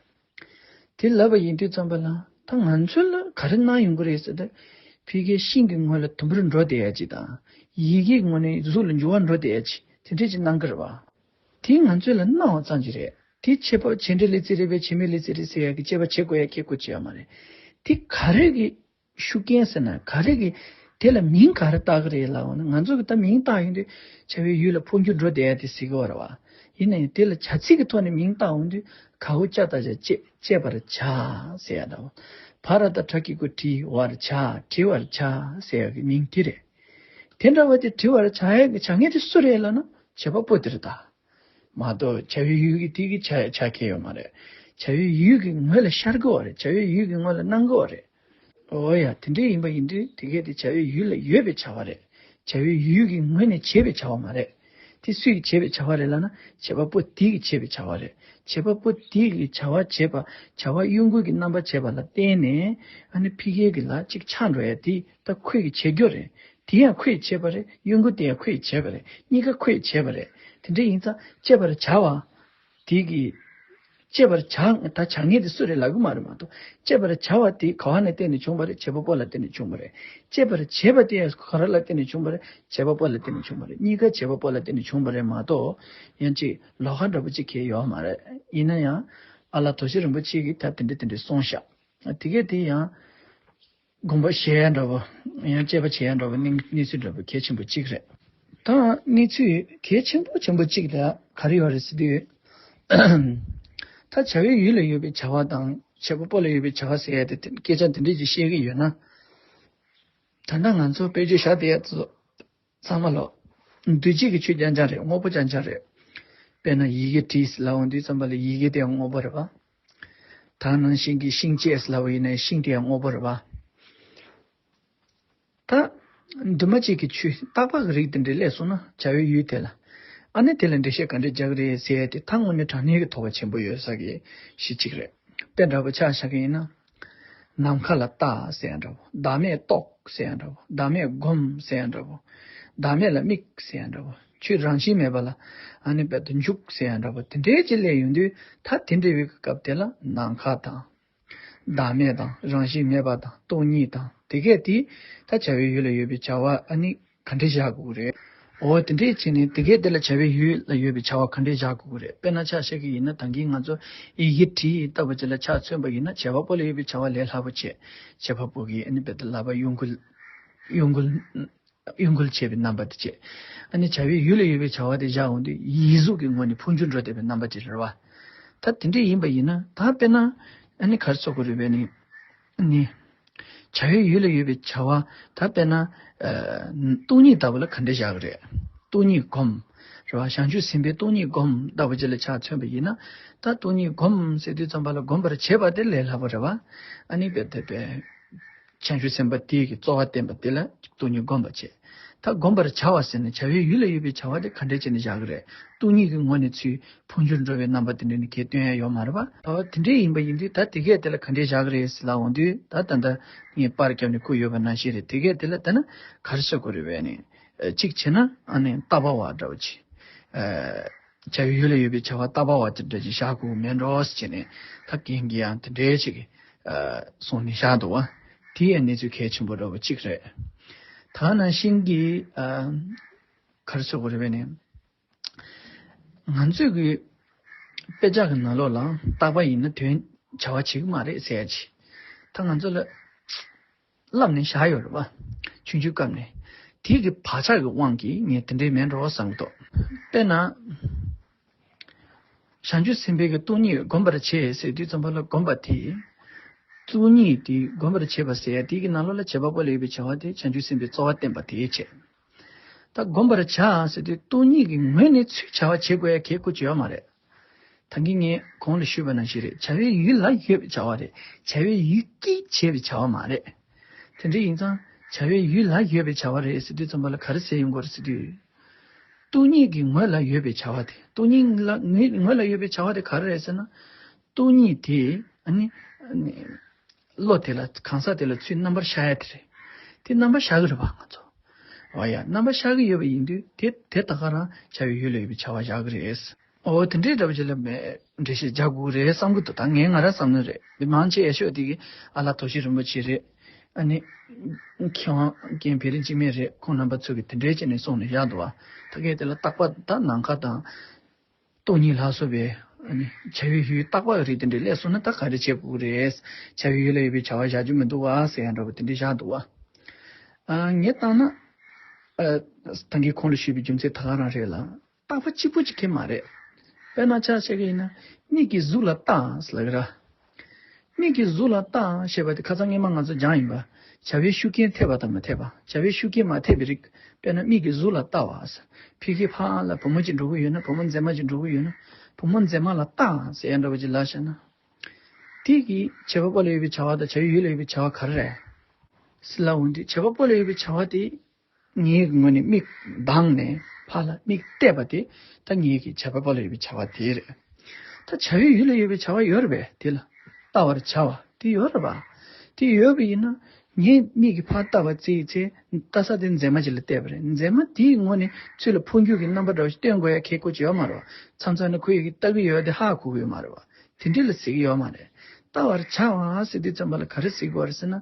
དེ་ལབ་པ་ཡིན་དུས་ཙམ་པ་ལ་ད་ང་ཚོ་ལ་ག་རེ་གནང་ཡོང་གི་རེད་ཟེར་ན། ཕ་གིའི་ཤིང་གི་ངོས་ལ་དུམ་བུར་འགྲོ་བསྡད་ཡ་ཅིག་དང་། ཡི་གེའི་ངོས་ནས་གཟུགས་ལ་འགྱུར་བ་འགྲོ་བསྡད་ཡ་ཅིག་དེ་འདྲས་ཅིག་གནང་གི་རེད་བ། དེ་ང་ཚོ་ལ་གནང་བ་ཙམ་ཅིག་རེད། དེ་བྱེད་པ་བྱེད་འབྲེལ་ལས་ཚིག་རེད་པས། བྱེད་མེད་ལས་ཚིག་རེད་ཟེར་ཡ་གི་དཔྱད་པ་བྱེད་དགོས་ཡ་ཁེ་གོ་བྱེད་ཡ་མ་རེད། དེ་ག་རེ་གི་ཤུགས་རྐྱེན་ཟེར་ན། ག་རེ་གི་དེ་ལ་མིང་ག་རེ་བཏགས་ཀྱི་རེད་ལབ་འོང་ན། ང་ཚོ་གི་ད་མིང་བཏགས་ཡོང་དུས་བྱ་བའི་ཡུལ་ལ་འཕོ་འགྱུར་འགྲོ་བསྡད་ཡ་དེ་ཟེར་གི་ཡོད་རེད་བ། ཡིན་ན་ཡང་དེ་ལ་བྱ་ཚིག་གི་ཐོག་ནས་མིང་བཏགས་འོང་དུས་ག་འོ་ཅ་བཏགས་བྱ་བྱེད། བྱེད་པར་བྱ་ཟེར་ཡ་འདྲ་བོ། བ་ར་བཏགས་བྲ་གི་གུ་བྲི། བར་བྱ། བྲི་བར་བྱ་ཟེར་ཡ་གི་མིང་དེ་རེད། དེ་འདྲ་བ་དེ་བྲི་བར་བྱ་ཡ་གི་བྱ་ངན་དེ་སུ་རེད་ལབ་ན། བྱེད་པ་པོ་དེ་རེད་ད། མ་གཏོགས་བྱ་བའི་ཡུལ་གྱི་དེ་གི་ཆ་ཆ་ཁེལ་ཡོད་མ་རེད། བྱ་བའི་ཡུལ་གྱི་ངོས་ལ་ཤར་གི་ཡོད་རེད། བྱ་བའི་ཡུལ་གྱི་ངོས་ལ་སྣང་གི་ཡོད་རེད། འོ་ཡ། དེ་འདྲ་ཡིན་པ་ཡིན་དུས་དེ་གས་དེ་བྱ་བའི་ཡུལ་ལ་ཡོད་པའི་བྱ་བ་རེད། བྱ་བའི་ཡུལ་གྱི་ངོས་ནས་བྱས་པའི་བྱ་བ་མ་རེད། དེ་སུས་བྱས་པའི་བྱ་བ་རེད་ལབ་ན། བྱེད་པ་པོ་དེ་གིས་བྱས་པའི་བྱ་བ་རེད། བྱེད་པ་པོ་དེ་གིས་བྱ་བ་བྱས་པ། བྱ་བ་གཡོ་འགུལ་གྱི་རྣམ་པ་བྱས་པ་ལ་བརྟེན་ནས་ཨ་ནི་ཕ་གི་གི་ལ་གཅིག་ཆགས་འགྲོ་ཡ་དེ་ད་ཁོས་གིས་བྱེད་རྒྱུ་རེད། དེ་ཡང་ཁོས་བྱས་པ་རེད། གཡོ་འགུལ་དེ་ཡང་ཁོས་བྱས་པ་རེད། གཉིས་ཀ་ཁོས་བྱས་པ་རེད། དེ་འདྲ་ཡིན་ཙང་བྱེད་པར་བྱ་བ་དེ་གིས། བྱེད་པར་བྱ། ད་བྱ་ངན་དེ་སུ་རེད་ལབ་གི་མ་རེད་མ་གཏོགས། བྱེད་པར་བྱ་བ་དེ་ག་བ་ནས་བརྟེན་ནས་བྱུང་བ་རེད། བྱེད་པ་པོ་ལ་བརྟེན་ནས་བྱུང་བ་རེད། བྱེད་པར་བྱེད་པ་དེ་ཡང་ག་རེ་ལ་བརྟེན་ནས་བྱུང་བ་རེད། བྱེད་པ་པོ་ལ་བརྟེན་ནས་བྱུང་བ་རེད། གཉིས་ཀ་བྱེད་པ་པོ་ལ་བརྟེན་ནས་བྱུང་བ་རེད་མ་གཏོགས། ཡང་ཅིག་ལོགས་ཀ་འདྲ་པོ་ཅིག་གང་ཡོད་མ་རེད། ཡིན་ན་ཡང་ཨ་ལ་དོ་ཤལ་རིན་པོ་ཆེ་གིས་ད་དེ་འདྲ་དེ་འདྲ་གསུངས་ཤག་དེ་གས་དེ་ཡང་། དགོངས་པ་བཞེས་ཡ་འདྲ་བོ། ཡང་དཔྱད་པ་བྱེད་ཡ་འདྲ་བོ། གནས་གནས་ཚུལ་འདྲ་བོ་གལ་ཆེན་པོ་གཅིག་རེད། ད་གནས་ཚུལ་གལ་ཆེན་པོ་ཆེན་པོ་གཅིག་ལ་ག་རེ་ཡོད་རེད་ཟེར་དུས། ད་བྱ་བའི་ཡུལ་ལ་ཡོད་པའི་བྱ་བ་དང་བྱེད་པ་པོ་ལ་ཡོད་པའི་བྱ་བ་ཟེར་ཡ་དེ། དེ་སྐད་ཆ་དེ་འདྲས་ཅིག་བཤད་ཀྱི་ཡོད་ན། ད་ལྟ་ང་ཚོ་དཔེ་བརྗོད་བཞག་བསྡད་ཡ་ཚོ་ཚང་མ་ལོ། འདུས་བྱས་ཀྱི་ཆོས་རྐྱང་རྐྱང་རེད། དངོས་པོ་རྐྱང་རྐྱང་རེད། དཔེར་ན་ཡི་གེ་བྲིས་ལབ་འོང་དུས་ཙམ་པ་ལ་ཡི་གེ་དེ་ཡང་དངོས་པོ་རེད་པ། ད་ནང་བཞིན་གྱི་ཤིང་བཅད་ལབ་པ་ཡིན་ན་ཤིང་དེ་ཡང་དངོས་པོ་རེད་པ། ད་འདུས་མ་བྱས་ཀྱི་ཆོས་རྟག་པ་གི་རིགས་དེ་འདྲ་སླེབས་སོང་ན་བྱ་བའི་ཡུལ་དེ་ལ། ཨ་ནི་དེ་ལ་འགྲེལ་བཤད་ག་འདྲ་རྒྱག་གི་རེད་ཟེར་ཡ་དེ་ད་དངོས་གནས་དྲང་གནས་ཀྱི་དོགས་པ་ཆེན་པོ་ཡོད་ས་གི་གཞི་གཅིག་རེད། དཔེ་འདྲ་པོ་ཆ་བཞག་གི་ཡིན་ན། ནམ་མཁའ་ལ་ལྟ་ཟེར་ཡ་འདྲ་བོ། བདག་མེད་རྟོགས་ཟེར་ཡ་འདྲ་བོ། བདག་མེད་སྒོམ་ཟེར་ཡ་འདྲ་བོ། བདག་མེད་ལ་དམིགས་ཟེར་ཡ་འདྲ་བོ། ཆོས་རང་བཞིན་མེད་པ་ལ་ཨ་ནི་རྦད་དེ་འཇུག་ཟེར་ཡ་འདྲ་བོ། དེ་འདྲའི་ཅིག་སླེབས་ཡོང་དུས་ད་དེ་འདྲ་བའི་སྐབས་དེ་ལ་ནམ་མཁའ་དང་། བདག་མེད་དང་། རང་བཞིན་མེད་པ་དང་། སྟོང་ཉིད་དང་། དེ་གས་དེ་ད་བྱ་བའི་ཡུལ་ལ་ཡོད་པའི་བྱ་བ་ཨ་ནི། ག་འདྲས་བཞག་དགོས་ཀྱི་རེད། འོ་དེ་འདྲས་བྱས་ནས་དེ་གས་དེ་ལ་བྱ་བའི་ཡུལ་ལ་ཡོད་པའི་བྱ་བ་ག་འདྲས་བཞག་དགོས་ཀྱི་རེད། དཔེར་ན་ཆ་བཞག་གི་ཡིན་ན་ད་གིན་ང་ཚོ་ཡི་གེ་བྲིས་ལྟ་བུ་ཅིག་ལ་ཆ་མཚོན་པ་ཡིན་ན་བྱེད་པ་པོ་ལ་ཡོད་པའི་བྱ་བ་ལས་སླ་པོ་བྱས། བྱེད་པ་པོ་གིས་ཨ་ནི་རྦད་དེ་ལབ་པ་གཡོ་འགུལ། གཡོ་འགུལ། གཡོ་འགུལ་བྱས་པའི་རྣམ་པ་དེ་བྱས། ཨ་ནི་བྱ་བའི་ཡུལ་ལ་ཡོད་པའི་བྱ་བ་དེ་བཞག་འོང་དུས་ཡིད་གཟུགས་ཀྱི་ངོས་ནས་འཕོ་འགྱུར་འགྲོ་བསྡད་པའི་རྣམ་པ་དེ་རེད་བ། ད་དེ་འདྲས་ཡིན་པ་ཡིན་ན་ད་དཔེར་ན་ཨ་ནི་ག་རེ་ཟེར་དགོས་རེད་པས་ནི། ནི། བྱ་བའི་ཡུལ་ལ་ཡོད་པའི་བྱ་བ་ད་དཔེར་ན། ཨ། སྟོང་ཉིད་ལྟ་བུ་ལ་ག་འདྲས་བཞག་གི་རེད། སྟོང་ཉིད་སྒོམ། རེད་བ། བྱང་ཆུབ་སེམས་དཔའི་སྟོང་ཉིད་སྒོམ་ལྟ་བུ་ཅིག་ལ་ཆ་མཚོན་པ་ཡིན་ན། ད་སྟོང་ཉིད་སྒོམ་ཟེར་དུས་ཙམ་པ་ལ་སྒོམ་པར་བྱེད་པ་དེ་ལས་སླ་པོ་རེད་བ། ཨ་ནི་དཔེ་དེ་དཔེ། བྱང་ཆུབ་སེམས་དཔའ་དེ་གི་རྩོལ་བ་བསྟེན་པ་དེ་ལ་སྟོང་ཉིད་སྒོམ་པ་བྱེད། ད་སྒོམ་པར་བྱ་བ་ཟེར་ནས་བྱ་བའི་ཡུལ་ལ་ཡོད་པའི་བྱ་བ་དེ་ག་འདྲས་བྱས་ནས་བཞག་གི་རེད། སྟོང་ཉིད་ཀྱི་ངོས་ནས་ཚུར་འཕོ་འགྱུར་འགྲོ་བའི་རྣམ་པ་དེ་འདྲ་ནི་གས་སྟོན་ཡ་ཡོད་མ་རེད་པ། ད་དེ་འདྲ་ཡིན་པ་ཡིན་དུས་ད་དེ་གས་དེ་ལ་ག་འདྲས་བཞག་གི་རེད་ཟེར་ལབ་འོང་དུས་ད་ད་ལྟ་ངས་པར་བརྒྱབ་ནས་བསྐུར་ཡོད་པ་ནང་བཞིན་རེད། དེ་གས་དེ་ལ་ད་ནི་ག་རེ་ཟེར་དགོས་རེད་པས་ནི། གཅིག་བྱས་ན་ཨ་ནི་ལྟ་བ་བ་འདྲ་བོ་ཅིག་བྱ་བའི་ཡུལ་ལ་ཡོད་པའི་བྱ་བ་ལྟ་བ་བ་དེ་འདྲ་ཅིག་བཞག་དགོས་མེད་འགྲོ་ཟེར་བྱས་ནས་ད་རྒན་གྱིས་ཡང་དེ་འདྲའི་ཅིག་གསུངས་ནས་བཞག་འདུག་བ། དེ་ཡང་གནས་ཚུལ་གལ་ཆེན་པོ་འདྲ་བོ་གཅིག་རེད། ད་ནང་བཞིན་གྱི་ག་རེ་ཟེར་དགོས་རེད་པས་ནི། ང་ཚོས་ཀྱི་དཔེ་ཆ་གི་ནང་ལོགས་ལ་རྟག་པ་ཡིན་ན་དོན་བྱ་བ་བྱེད་ཀྱི་མ་རེད་ཟེར་ཡ་ཅིག་ད་ང་ཚོ་ལ་བསླབས་ནས་བཞག་ཡོད་རེད་པ། ཆུང་ཆུང་སྐབས་ནས། དེ་གི་བག་ཆགས་ཀྱི་དབང་གིས་ངས་དེ་འདྲའི་མེད་འགྲོ་བསམ་གྱི་འདུག་དཔེར་ན། བྱང་ཆུབ་སེམས་དཔའི་གི་སྟོང་ཉིད་སྒོམ་པར་བྱེད་ཟེར་དུས་ཙམ་པ་ལ་སྒོམ་པ་དེ། སྟོང་ཉིད་དེ་སྒོམ་པར་བྱེད་པ་ཟེར་ཡ་དེ་གི་ནང་ལོགས་ལ་བྱེད་པ་པོ་ལ་ཡོད་པའི་བྱ་བ་དེ་བྱང་ཆུབ་སེམས་དཔའི་རྩོལ་བ་བསྟེན་པ་དེ་བྱེད། ད་སྒོམ་པར་བྱ་ཟེར་དུས་སྟོང་ཉིད་ཀྱི་ངོས་ནས་ཚུར་བྱ་བ་བྱེད་དགོས་ཡ་གལ་ཁུ་ཅི་ཡོད་མ་རེད། ད་གིན་ངས་གོང་ལ་ཞུས་པ་ནང་བཞིན་རེད། བྱ་བའི་ཡུལ་ལ་ཡོད་པའི་བྱ་བ་རེད། བྱ་བའི་ཡུལ་གྱིས་བྱས་པའི་བྱ་བ་མ་རེད། དེ་འདྲ་ཡིན་ཙང་བྱ་བའི་ཡུལ་ལ་ཡོད་པའི་བྱ་བ་རེད་ཟེར་དུས་ཙམ་པ་ལ་ག་རེ་ཟེར་ཡོང་དགོས་རེད་ཟེར་དུས། སྟོང་ཉིད་ཀྱི་ངོས་ལ་ཡོད་པའི་བྱ་བ་དེ། སྟོང་ཉིད་ལ་ངོས་ངོས་ལ་ཡོད་པའི་བྱ་བ་དེ་ག་རེ་རེད་ཟེར་ན། སྟོང་ཉིད་དེ་ཨ་ནི། བློ་དེ་ལ་གང་ཟག་དེ་ལ་ཚུར་རྣམ་པར་ཤར་ཡ་དེ་རེད། དེ་རྣམ་པར་ཤར་གི་རེད་པ་ང་ཚོ། འོ་ཡ། རྣམ་པ་ཤར་གྱི་ཡོད་པ་ཡིན་དུས་དེ་དེ་ད་ག་རང་བྱ་བའི་ཡུལ་ལ་ཡོད་པའི་བྱ་བ་བཞག་གི་རེད། འོ་དེ་འདྲའི་འདྲ་བ་ཅིག་ལ་མེད་འགྲེལ་བཤད་རྒྱག་དགོས་རེད་བསམ་གྱི་འདུག་ད་ངས་ང་རང་བསམ་ནི་རེད། འདི་མང་ཆེ་ཡ་ཤོས་དེ་གི་ཨ་ལགས་དོ་ཤལ་རིན་པོ་ཆེ་རེད། ཨ་ནི་མཁས་དབང་རྒན་བེ་རི་འཇིགས་མེད་རེད། ཁོང་རྣམ་པ་ཚོ་གི་དེ་འདྲའི་བྱས་ནས་གསུངས་ནས་བཞག་འདུག་བ། ད་གས་དེ་ལ་རྟག་པ་ད་ནམ་མཁའ་དང་སྟོང་ཉིད་ལ་སོགས་པའི་ཨ་ནི་བྱ་བའི་ཡུལ་རྟག་པ་རེད། དེ་འདྲའི་སླེབས་སོང་ན་ད་ག་རེ་བྱེད་དགོས་རེད། བྱ་བའི་ཡུལ་ལ་ཡོད་པའི་བྱ་བ་བཞག་རྒྱུ་མི་འདུག་བ་ཟེར་ཡ་འདྲ་པོ་དེ་འདྲའི་བཞག་འདུག་བ། ཨ་ངས་བཏང་ན་ཨ་ད་གིན་ཁོང་ལ་ཞུས་པའི་རྒྱུ་མཚན་ད་ག་རང་རེད་ལ། རྟག་པ་གཅིག་པུ་གཅིག་གི་མ་རེད། དཔེར་ན་ཆ་བཞག་གི་ཡིན་ན་མིག་གིས་གཟུགས་ལ་བལྟ་ཟེར་ལབ་ཀྱི་ར། མིག་གིས་གཟུགས་ལ་བལྟ་ཞེས་པ་དེ་ཁ་སང་སྔོན་མ་ང་ཚོ་སྦྱངས་ཡིན་པ། བྱ་བའི་ཤུགས་རྐྱེན་ཐེབས་པ་དང་མ་ཐེབས་པ། བྱ་བའི་ཤུགས་རྐྱེན་མ་ཐེབས་པའི་རིགས། དཔེར་ན་མིག་གིས་གཟུགས་ལ་བལྟ་བ། ཕ་གི་ཕར་ལ་བུ་མོ་གཅིག་འགྲོ་གི་ཡོད་ན། བུ་མོ་མཛེས་མ་གཅིག་འགྲོ་གི་ཡོད་ན། བུ་མོ་མཛེས་མ་ལ་བལྟ་ཟེར་ཡ་འདྲ་པོ་ཅིག་ལབ་བཞག་ན། དེ་གི་བྱེད་པ་པོ་ལ་ཡོད་པའི་བྱ་བ་དང་བྱ་བའི་ཡུལ་ལ་ཡོད་པའི་བྱ་བ་ག་རེ་རེད། ཟེར་ལབ་འོང་དུས་བྱེད་པ་པོ་ལ་ཡོད་པའི་བྱ་བ་དེ། ངའི་ངོས་ནས་མིག་གདངས་ནས་ཕར་ལ་མིག་གཏད་པ་དེ་ད་ངའི་གི་བྱེད་པ་པོ་ལ་ཡོད་པའི་བྱ་བ་དེ་རེད། ད་བྱ་བའི་ཡུལ་ལ་ཡོད་པའི་བྱ་བ་ཡོད་རེད་པས། དེ་ལ་བལྟ་བར་བྱ་བ་དེ་ཡོད་རེད་པ། དེ་ཡོད་པ་ཡིན་ན་ངའི་མིག་གིས་ཕར་བལྟ་བ་བརྩིས་ཚེ་ལྟ་ས་དེ་མཛེས་མ་ཅིག་ལ་བལྟས་པ་རེད། མཛེས་མ་དེའི་ངོས་ནས་ཚུར་ལ་འཕོ་འགྱུར་གྱི་རྣམ་པ་འདྲ་བ་ཞིག་སྟོན་དགོས་ཡ་གལ་ཁོ་ཅིག་ཡོད་མ་རེད་པ། མཚམས་མཚམས་ནས་ཁོ་ཡི་གི་ལྟ་གི་ཡོད་དེ་ཧ་གོ་གི་ཡོད་མ་རེད་པ། དེ་འདྲ་ལ་ཟེར་གི་ཡོད་མ་རེད། བལྟ་བར་བྱ་བ་ཟེར་དུས་ཙམ་པ་ལ་ག་རེ་ཟེར་དགོས་རེད་ཟེར་ན།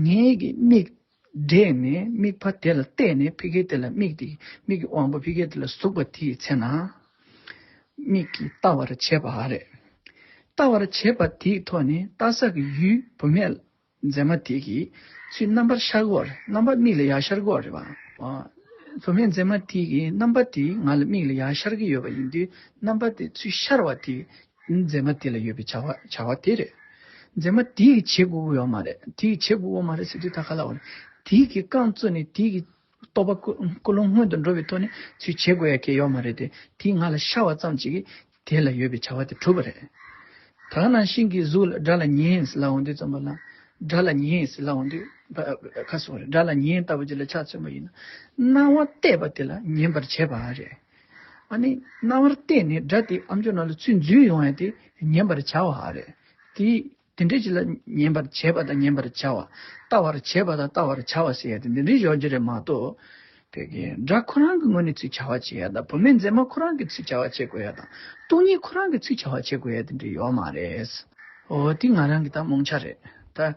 ངའི་གི་མིག་བགྲད་ནས་མིག་ཕར་དེ་ལ་གཏད་ནས་ཕ་གི་དེ་ལ་མིག་དེ་མིག་གི་དབང་པོ་ཕ་གི་དེ་ལ་ཟུག་པ་དེའི་ཚེ་ན། མིག་གིས་ལྟ་བར་བྱེད་པ་རེད། ལྟ་བར་བྱེད་པ་དེའི་ཐོག་ནས་ལྟ་ས་གི་ཡུལ་བུད་མེད་མཛེས་མ་དེ་གིས་ཚུར་རྣམ་པར་ཤར་གྱི་ཡོད་རེད། རྣམ་པ་མིག་ལ་ཡར་ཤར་གྱི་ཡོད་རེད་པ། བུད་མེད་མཛེས་མ་དེ་གི་རྣམ་པ་དེ་ང་ལ་མིག་ལ་ཡར་ཤར་གྱི་ཡོད་པ་ཡིན་དུས་རྣམ་པ་དེ་ཚུར་ཤར་བ་དེ། མཛེས་མ་དེ་ལ་ཡོད་པའི་བྱ་བ་བྱ་བ་དེ་རེད། མཛེས་མ་དེ་གིས་བྱེད་དགོས་ཀྱི་ཡོད་མ་རེད། དེ་གིས་བྱེད་དགོས་ཀྱི་ཡོད་མ་རེད་ཟེར་དུས་ད་ག་ལ་བ་རེད། དེ་གིས་རྐང་བཙུགས་ནས་དེ་གིས་རྟོག་པ་ཀུན་ཀུན་སློང་སྔོན་དུ་འགྲོ་བའི་ཐོག་ནས་ཚུར་བྱེད་དགོས་ཡ་གལ་ཡོད་མ་རེད་དེ། དེ་ང་ལ་ཤར་བ་ཙམ་ཅིག་གིས་དེ་ལ་ཡོད་པའི་བྱ་བ་དེ་གྲུབ་པ་རེད། ད་ག་ནང་བཞིན་གྱི་གཟུགས་ལ་སྒྲ་ལ་ཉན་ཟེར་ལབ་འོང་དུས་ཙམ་པ་ལ། སྒྲ་ལ་ཉན་ཟེར་ལབ་འོང་དུས་ཁ་སོ་རེད། སྒྲ་ལ་ཉན་ལྟ་བུ་ཅིག་ལ་ཆ་མཚོན་པ་ཡིན་ན། རྣ་བ་གཏད་པ་དེ་ལ་ཉན་པར་བྱེད་པ་རེད། ཨ་ནི་རྣ་བར་གཏད་ནས་སྒྲ་དེ་ཨམ་ཅོག་ནང་ལ་ཚུར་འཛུལ་ཡོང་ཡ་དེ་ཉན་པར་བྱ་བ་རེད། དེ་དེ་འདྲ་ཅིག་ལ་ཉན་པར་བྱེད་པ་དང་ཉན་པར་བྱ་བ། ལྟ་བར་བྱེད་པ་དང་ལྟ་བར་བྱ་བ་ཟེར་ཡ་དེ་འདི་འདྲའི་ཡོད་ཀྱི་རེད་མ་གཏོགས། དེ་གའི་སྒྲ་ཁོ་རང་གི་ངོས་ནས་ཚུར་བྱ་བ་བྱེད་ཡ་དང་། བུད་མེད་མཛེས་མ་ཁོ་རང་གིས་ཚུར་བྱ་བ་བྱེད་དགོས་ཡ་དང་། སྟོང་ཉིད་ཁོ་རང་གིས་ཚུར་བྱ་བ་བྱེད་དགོས་ཡ་དེ་འདྲ་ཡོད་མ་རེད། འོ་དེ་ང་རང་གི་ད་རྨོངས་ཆ་རེད་ད།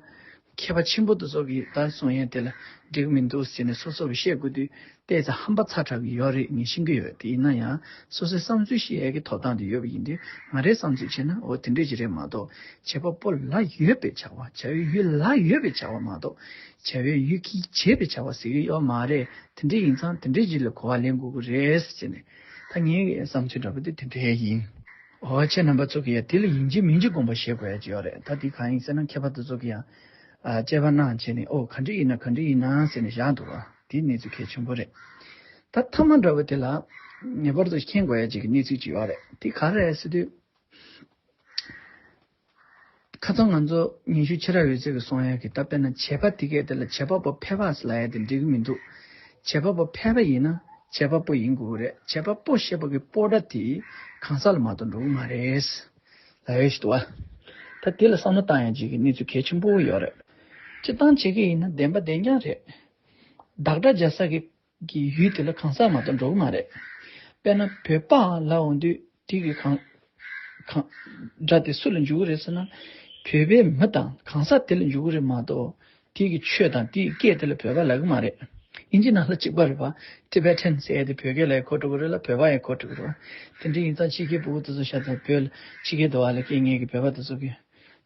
མཁས་པ་ཆེན་པོ་དེ་ཚོ་གིས་ད་གསུང་ཡས་དེ་ལ་འགྲིག་མི་འདུག་ཟེར་ནས་སོ་སོ་གིས་བཤད་དགོས་དུས་ཏོག་ཙམ་ཧམ་པ་ཚ་དྲགས་ཀྱི་ཡོད་རེད། ངས་ཤེས་ཀྱི་ཡོད། དེ་ཡིན་ན་ཡང་སོ་སོའི་བསམ་ཚུལ་བཤད་ཡས་ཀྱི་ཐོབ་ཐང་དེ་ཡོད་པ་ཡིན་དུས། ང་རའི་བསམ་ཚུལ་བྱས་ན་འོ་དེ་འདྲས་ཅིག་རེད་མ་གཏོགས། བྱེད་པ་པོ་ལ་ཡོད་པའི་བྱ་བ། བྱ་བའི་ཡུལ་ལ་ཡོད་པའི་བྱ་བ་མ་གཏོགས། བྱ་བའི་ཡུལ་གྱིས་བྱས་པའི་བྱ་བ་ཟེར་གྱི་ཡོད་མ་རེད། དེ་འདྲས་ཡིན་ཙང་དེ་འདྲས་ཅིག་ལ་གོ་བ་ལེན་དགོས་ཀྱི་རེད་ཟེར་ནས། ད་ངའི་བསམ་ཚུལ་འདྲ་པོ་དེ་དེ་འདྲས་ཡིན། འོ་ཁྱེད་རྣམ་པ་ཚོ་གིས་ཡ་དེ་ལ་ཡིན་གཅིག་མིན་གཅིག་དགོངས་པ་བཞེས་དགོས་ཡ་ཅིག་ཡོད་རེད། ད་དེ་གང་ཡིན་ཟེར་ན། མཁས་པ་དེ་ཚོ་གིས་ཡང་ཨ་དཔྱད་པ་གནང་བྱས་ནས། ཨོ་ག་འདྲ་ཡིན་ན་ག་འདྲ་ཡིན་ན་ཟེར་ནས་བཞག་འདུག་བ། དེ་གནས་ཚུལ་གལ་ཆེན་པོ་རེད། ད་ཐ་མ་འདྲ་བོ་དེ་ལ་ངེས་པར་དུ་མཁྱེན་དགོས་ཡ་ཅིག་གི་གནས་ཚུལ་ཅིག་ཡོད་རེད། དེ་ག་རེ་རེད་ཟེར་དུས། ཁ་སང་ང་ཚོ་ཉི་ཤུ་ཆེ་ར་ཡོད་ཚད་ཀྱི་གསུང་ཡ་གི། ད་དཔེར་ན་བྱེད་པ་དེ་གས་དེ་ལ་བྱེད་པ་པོ་ཕལ་པ་ཟེར་ལབ་ཡ་དེ་འགྲིག་གི་མི་འདུག་བྱེད་པ་པོ་ཕལ་པ་ཡིན་ན་བྱེད་པ་པོ་ཡིན་དགོས་རེད། བྱེད་པ་པོ་ཞེས་པ་གི་པོ་སྒྲ་དེ་གང་ཟག་ལ་མ་གཏོགས་འགྲོ་གི་མ་རེད་ལབ་ཡོད་ཞིག་འདུག་བ། ད་དེ་ལ་བསམ་བློ་བཏང་ཡ་ཅིག་གི་གནས་ཚུལ་གལ་ཆེན་པོ་ཡོད་རེད། སྤྱིར་བཏང་བྱེད་ཀྱི་ཡིན་ན་བདེན་པ་བདེན་རྐྱང་རེད། བདག་སྒྲ་སྦྱར་ས་གི་གི་ཡུལ་དེ་ལ་གང་ཟག་མ་གཏོགས་འགྲོ་གི་མ་རེད། དཔེར་ན་བོད་པ་ལབ་འོང་དུས་དེ་གི་གང་གང་སྒྲ་དེ་སུ་ལ་འཇུག་གི་རེད་ཟེར་ན། བོད་པའི་མི་དང་གང་ཟག་དེ་ལ་འཇུག་གི་རེད་མ་གཏོགས། དེ་གི་ཆོས་དང་དེ་གི་སྐད་དེ་ལ་བོད་པ་ལབ་གི་མ་རེད། ཨིན་ཇི་ནང་ལ་གཅིག་པ་རེད་པ། Tibetan་ཟེར་ཡ་དེ་བོད་སྐད་ལ་ཡང་གོ་འགྲོ་གི་རེད་ལ། བོད་པ་ཡང་གོ་འགྲོ་གི་རེད་པ། དེ་འདྲ་ཡིན་ཙང་ཕྱི་རྒྱལ་ཕྲུ་གུ་དེ་ཚོ་ཤ་ཚ་བོད་ལ་ཕྱི་རྒྱལ་དུ་བ་ལ་སྐད་ངན་གི་བོད་པ་དེ་ཚོ་གི།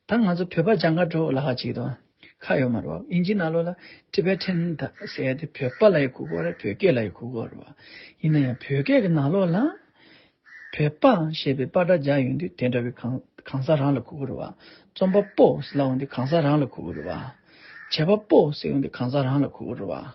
ད་ང་ཚོ་བོད་པ་སྦྱང་ག་འགྲོ་ལབ་ཁ་ཅིག་དང་ཁ་ཡོད་མ་རེད་པ། ཨིན་ཇི་ནང་ལོགས་ལ་Tibetan་ད་ཟེར་ཡ་དེ་བོད་པ་ལ་ཡང་གོ་གི་རེད། བོད་སྐད་ལ་ཡང་གོ་གི་རེད་པ། ཡིན་ན་ཡང་བོད་སྐད་ཀྱི་ནང་ལོགས་ལ་བོད་པ་ཞེས་པའི་པ་སྒྲ་སྦྱར་ཡོང་དུས་དེ་འདྲ་བའི་གང་གང་ཟག་རང་ལ་གོ་གི་རེད་པ། རྩོམ་པ་པོ་ཟེར་ལབ་འོང་དུས་གང་ཟག་རང་ལ་གོ་གི་རེད་པ། བྱེད་པ་པོ་ཟེར་ཡོང་དུས་གང་ཟག་རང་ལ་གོ་གི་རེད་པ།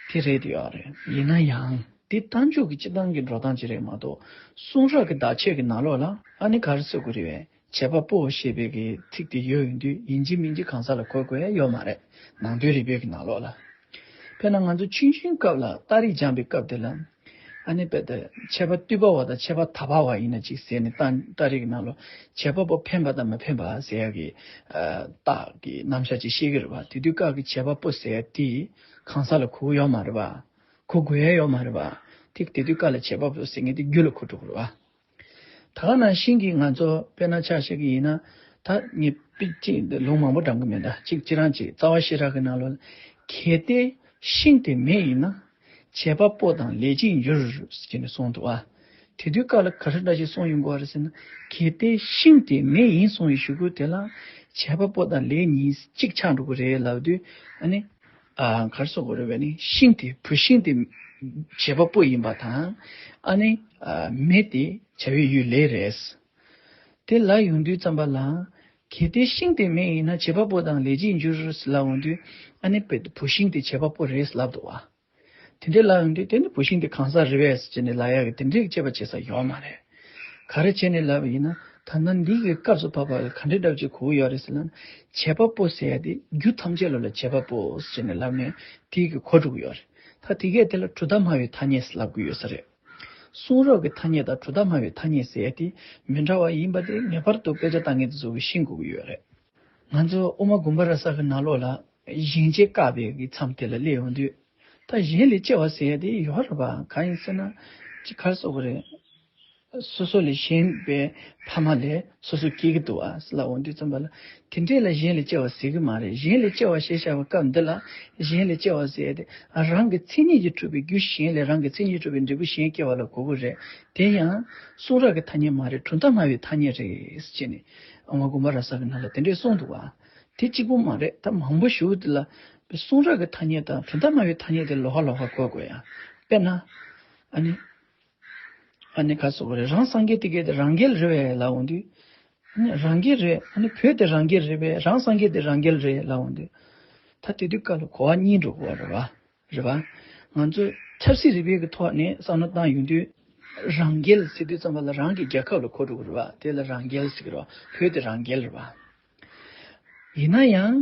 དེ་རེད་དེ་ཡོད་རེད། ཡིན་ན་ཡང་། འདི་རྟགས་འཇུག་གི་སྤྱི་བཏང་གི་འགྲོ་སྟངས་ཅིག་རེད་མ་གཏོགས། གསུང་རབ་ཀྱི་བརྡ་ཆད་ཀྱི་ནང་ལོགས་ལ་ཨ་ནི་ག་རེ་ཟེར་དགོས་རེད་པས། བྱེད་པ་པོ་ཞེས་པའི་གི་ཚིག་དེ་ཡོད་ཡོང་དུས་ཡིན་གཅིག་མིན་གཅིག་གང་ཟག་ལ་གོ་དགོས་ཡ་ཡོད་མ་རེད། ནང་དོན་རིག་པའི་གི་ནང་ལོགས་ལ། དཔེར་ན་ང་ཚོ་ཆུང་ཆུང་སྐབས་ལ་རྟགས་རིགས་སྦྱངས་པའི་སྐབས་དེ་ལ། ཨ་ནི་དཔེ་ད་འཆད་པ་བཏུས་པ་བ་དང་འཆད་པ་དག་པ་བ་ཡིན་ན་ཅིག་ཟེར་ནས་ཏ་ཏ་རིག་གི་ནང་ལོ་འཆད་པ་པོ་ཕན་པ་དང་མ་ཕན་པ་ཟེར་ཡག་གི་རྟགས་ཀྱི་རྣམ་གཞག་ཅིག་བཤད་ཀྱི་རེད་བ། དེ་དུས་སྐབས་ཀྱི་འཆད་པ་པོ་ཟེར་ཡག་དེ་གང་ཟག་ལ་གོ་གི་ཡོད་མ་རེད་བ། གོ་དགོས་ཡ་ཡོད་མ་རེད་བ། དེ་དེ་དུས་སྐབས་ལ་འཆད་པ་པོ་ཟེར་མཁན་དེ་རྒྱུ་ལ་གོ་འགྲོ་གི་རེད་བ། ད་ག་ནང་བཞིན་གྱི་ང་ཚོ་དཔེར་ན་ཆ་བཞག་གི་ཡིན་ན། ད་ངས་དཔེ་གཅིག་ལུང་མང་པོ་བགྲང་གི་མེད། ད་གཅིག་ཅི་རང་གཅིག་རྩ་བ་ཤེས་རབ་ཀྱི་ནང་ལོགས་ལ། གལ་ཏེ་ཤིང་དེ་མེ་ཡིན་ན། བྱེད་པ་པོ་དང་ལས་ཅན་འགྱུར་ཟེར་ནས་གསུངས་འདུག་བ། དེ་དུས་སྐབས་ལ་ག་རེ་འདྲ་ཞིག་གསུངས་ཡོང་གི་ཡོད་རེད་ཟེར་ན། གལ་ཏེ་ཤིང་དེ་མེ་ཡིན་གསུངས་པའི་གཞུག་གུ་དེ་ལ་བྱེད་པ་པོ་དང་ལས་གཉིས་གཅིག་ཆགས་འགྲོ་གི་རེད་ལབ་དུས། ཨ་ནི། ཨ། ག་རེ་ཟེར་དགོས་རེད་པས་ནི། ཤིང་དེ་བུད་ཤིང་དེ་བྱེད་པ་པོ་ཡིན་པ་དང་། ཨ་ནི། ཨ། མེ་དེ་བྱ་བའི་ཡུལ་ལས་རེད། དེ་ལབ་ཡོང་དུས་ཙམ་པ་ལ། གལ་ཏེ་ཤིང་དེ་མེ་ཡིན་ན་བྱེད་པ་པོ་དང་ལས་ཅན་འགྱུར་ལབ་ཡོང་དུས། ཨ་ནི་བུད་ཤིང་དེ་བྱེད་པ་པོ་རེད་ལབ་འདུག་བ། དེ་འདྲའི་ལབ་ཡོང་དུས་དེ་ནི་བུད་ཤིང་དེ་གང་ཟག་རེད་པས་ཟེར་ནས་ལབ་ཡག་གི་དེ་འདྲའི་དཔྱད་པ་བྱེད་ས་ཡོད་མ་རེད། ག་རེ་བྱས་ནས་ལབ་པ་ཡིན་ན། ད་ནི་འདི་གི་སྐབས་སུ་བབ་པ་ལ་ག་འདྲའི་འདྲ་བོ་ཅིག་གོ་གི་ཡོད་རེད་ཟེར་ན། བྱེད་པ་པོ་ཟེར་ཡ་དེ་རྒྱུ་ཐམས་ཅད་ལ་ལ་བྱེད་པ་པོ་ཟེར་ནས་ལབ་ནས་དེ་གི་གོ་འགྲོ་གི་ཡོད་རེད། ད་དེ་གས་དེ་ལ་གྲུབ་མཐའ་སྨྲ་བའི་ཐ་སྙད་ཟེར་ལབ་གི་ཡོད་ས་རེད། གསུང་རབ་ཀྱི་ཐ་སྙད་དང་གྲུབ་མཐའ་སྨྲ་བའི་ཐ་སྙད་ཟེར་ཡ་དེ་མི་འདྲ་བ་ཡིན་པ་དེ་ངེས་པར་དུ་དཔེ་ཆ་ལྟ་མཁན་དེ་ཚོ་གིས་ཤེས་དགོས་ཀྱི་ཡོད་རེད། ང་ཚོ་དབུ་མ་དགོངས་པ་རབ་གསལ་གྱི་ནང་ལོགས་ལ་གཞན་གཅེས་བཀག་པའི་གི་མཚམས་དེ་ལ་སླེབས་ཡོང་དུས། ད་གཞན་ལས་སྐྱེ་བ་ཟེར་ཡ་དེ་ཡོད་རེད་པ། གང་ཡིན་ཟེར་ན། ཅིག་ག་རེ་ཟེར་དགོས་རེད། སོ་སོ་ལས་གཞན་པའི་ཕ་མ་ལས་སོ་སོ་སྐྱེ་གི་འདུག་ཨ་ཟེར་ལབ་ཡོང་དུས་ཙམ་པ་ལ། དེ་འདྲས་ལ་གཞན་ལས་སྐྱེ་བ་ཟེར་གི་མ་རེད། གཞན་ལས་སྐྱེ་བ་ཞེས་བྱ་བའི་སྐབས་འདི་ལ། གཞན་ལས་སྐྱེ་བ་ཟེར་ཏེ། རང་གི་མཚན་ཉིད་ཀྱིས་གྲུབ་པའི་རྒྱུ་གཞན་ལས་རང་གི་མཚན་ཉིད་གྲུབ་པའི་འབྲས་བུ་གཞན་སྐྱེ་བ་ལ་གོ་གི་རེད། དེ་ཡང་གསུང་རབ་ཀྱི་ཐ་སྙད་མ་རེད། གྲུབ་མཐའ་སྨྲ་བའི་ཐ་སྙད་རེད་ཟེར་ནས་དབུ་མ་དགོངས་པ་རབ་གསལ་གྱི་ནང་ལ་དེ་འདྲས་གསུངས་འདུག་བ། དེ་གཅིག་པོ་མ་རེད། ད་མང་པོ་ཞེ་པོ་དེ་ལ་གསུང་རབ་ཀྱི་ཐ་སྙད་དང་གྲུབ་མཐའ་སྨྲ་བའི་ཐ་སྙད་དེ་ལོགས་ཀ་ལོགས་ཀ་གོ་དགོས་ཡ། དཔེར་ན། ཨ་ནི། ཨ་ནི་ག་རེ་ཟེར་དགོས་རེད། རང་སངས་རྒྱས་དེ་གས་དེ་རང་རྒྱལ་རེད་པས་ལབ་ཡོང་དུས། ཨ་ནི་རང་རྒྱལ་རེད། ཨ་ནི་བོད་དེ་རང་རྒྱལ་རེད་པས། རང་སངས་རྒྱས་དེ་རང་རྒྱལ་རེད་ལབ་ཡོང་དུས། ད་དེ་དུས་སྐབས་ལ་གོ་བ་གཉིས་འགྲོ་གི་རེད་པ། རེད་པ། ང་ཚོས་ཆབ་སྲིད་རིག་པའི་གི་ཐོག་ནས་བསམ་བློ་བཏང་ཡོང་དུས། རང་རྒྱལ་ཟེར་དུས་ཙམ་པ་ལ་རང་གི་རྒྱལ་ཁབ་ལ་གོ་འགྲོ་གི་རེད་པ། དེ་ལ་རང་རྒྱལ་ཟེར་གི་རེད་པ། བོད་དེ་རང་རྒྱལ་རེད་པ། ཡིན་ན་ཡང་།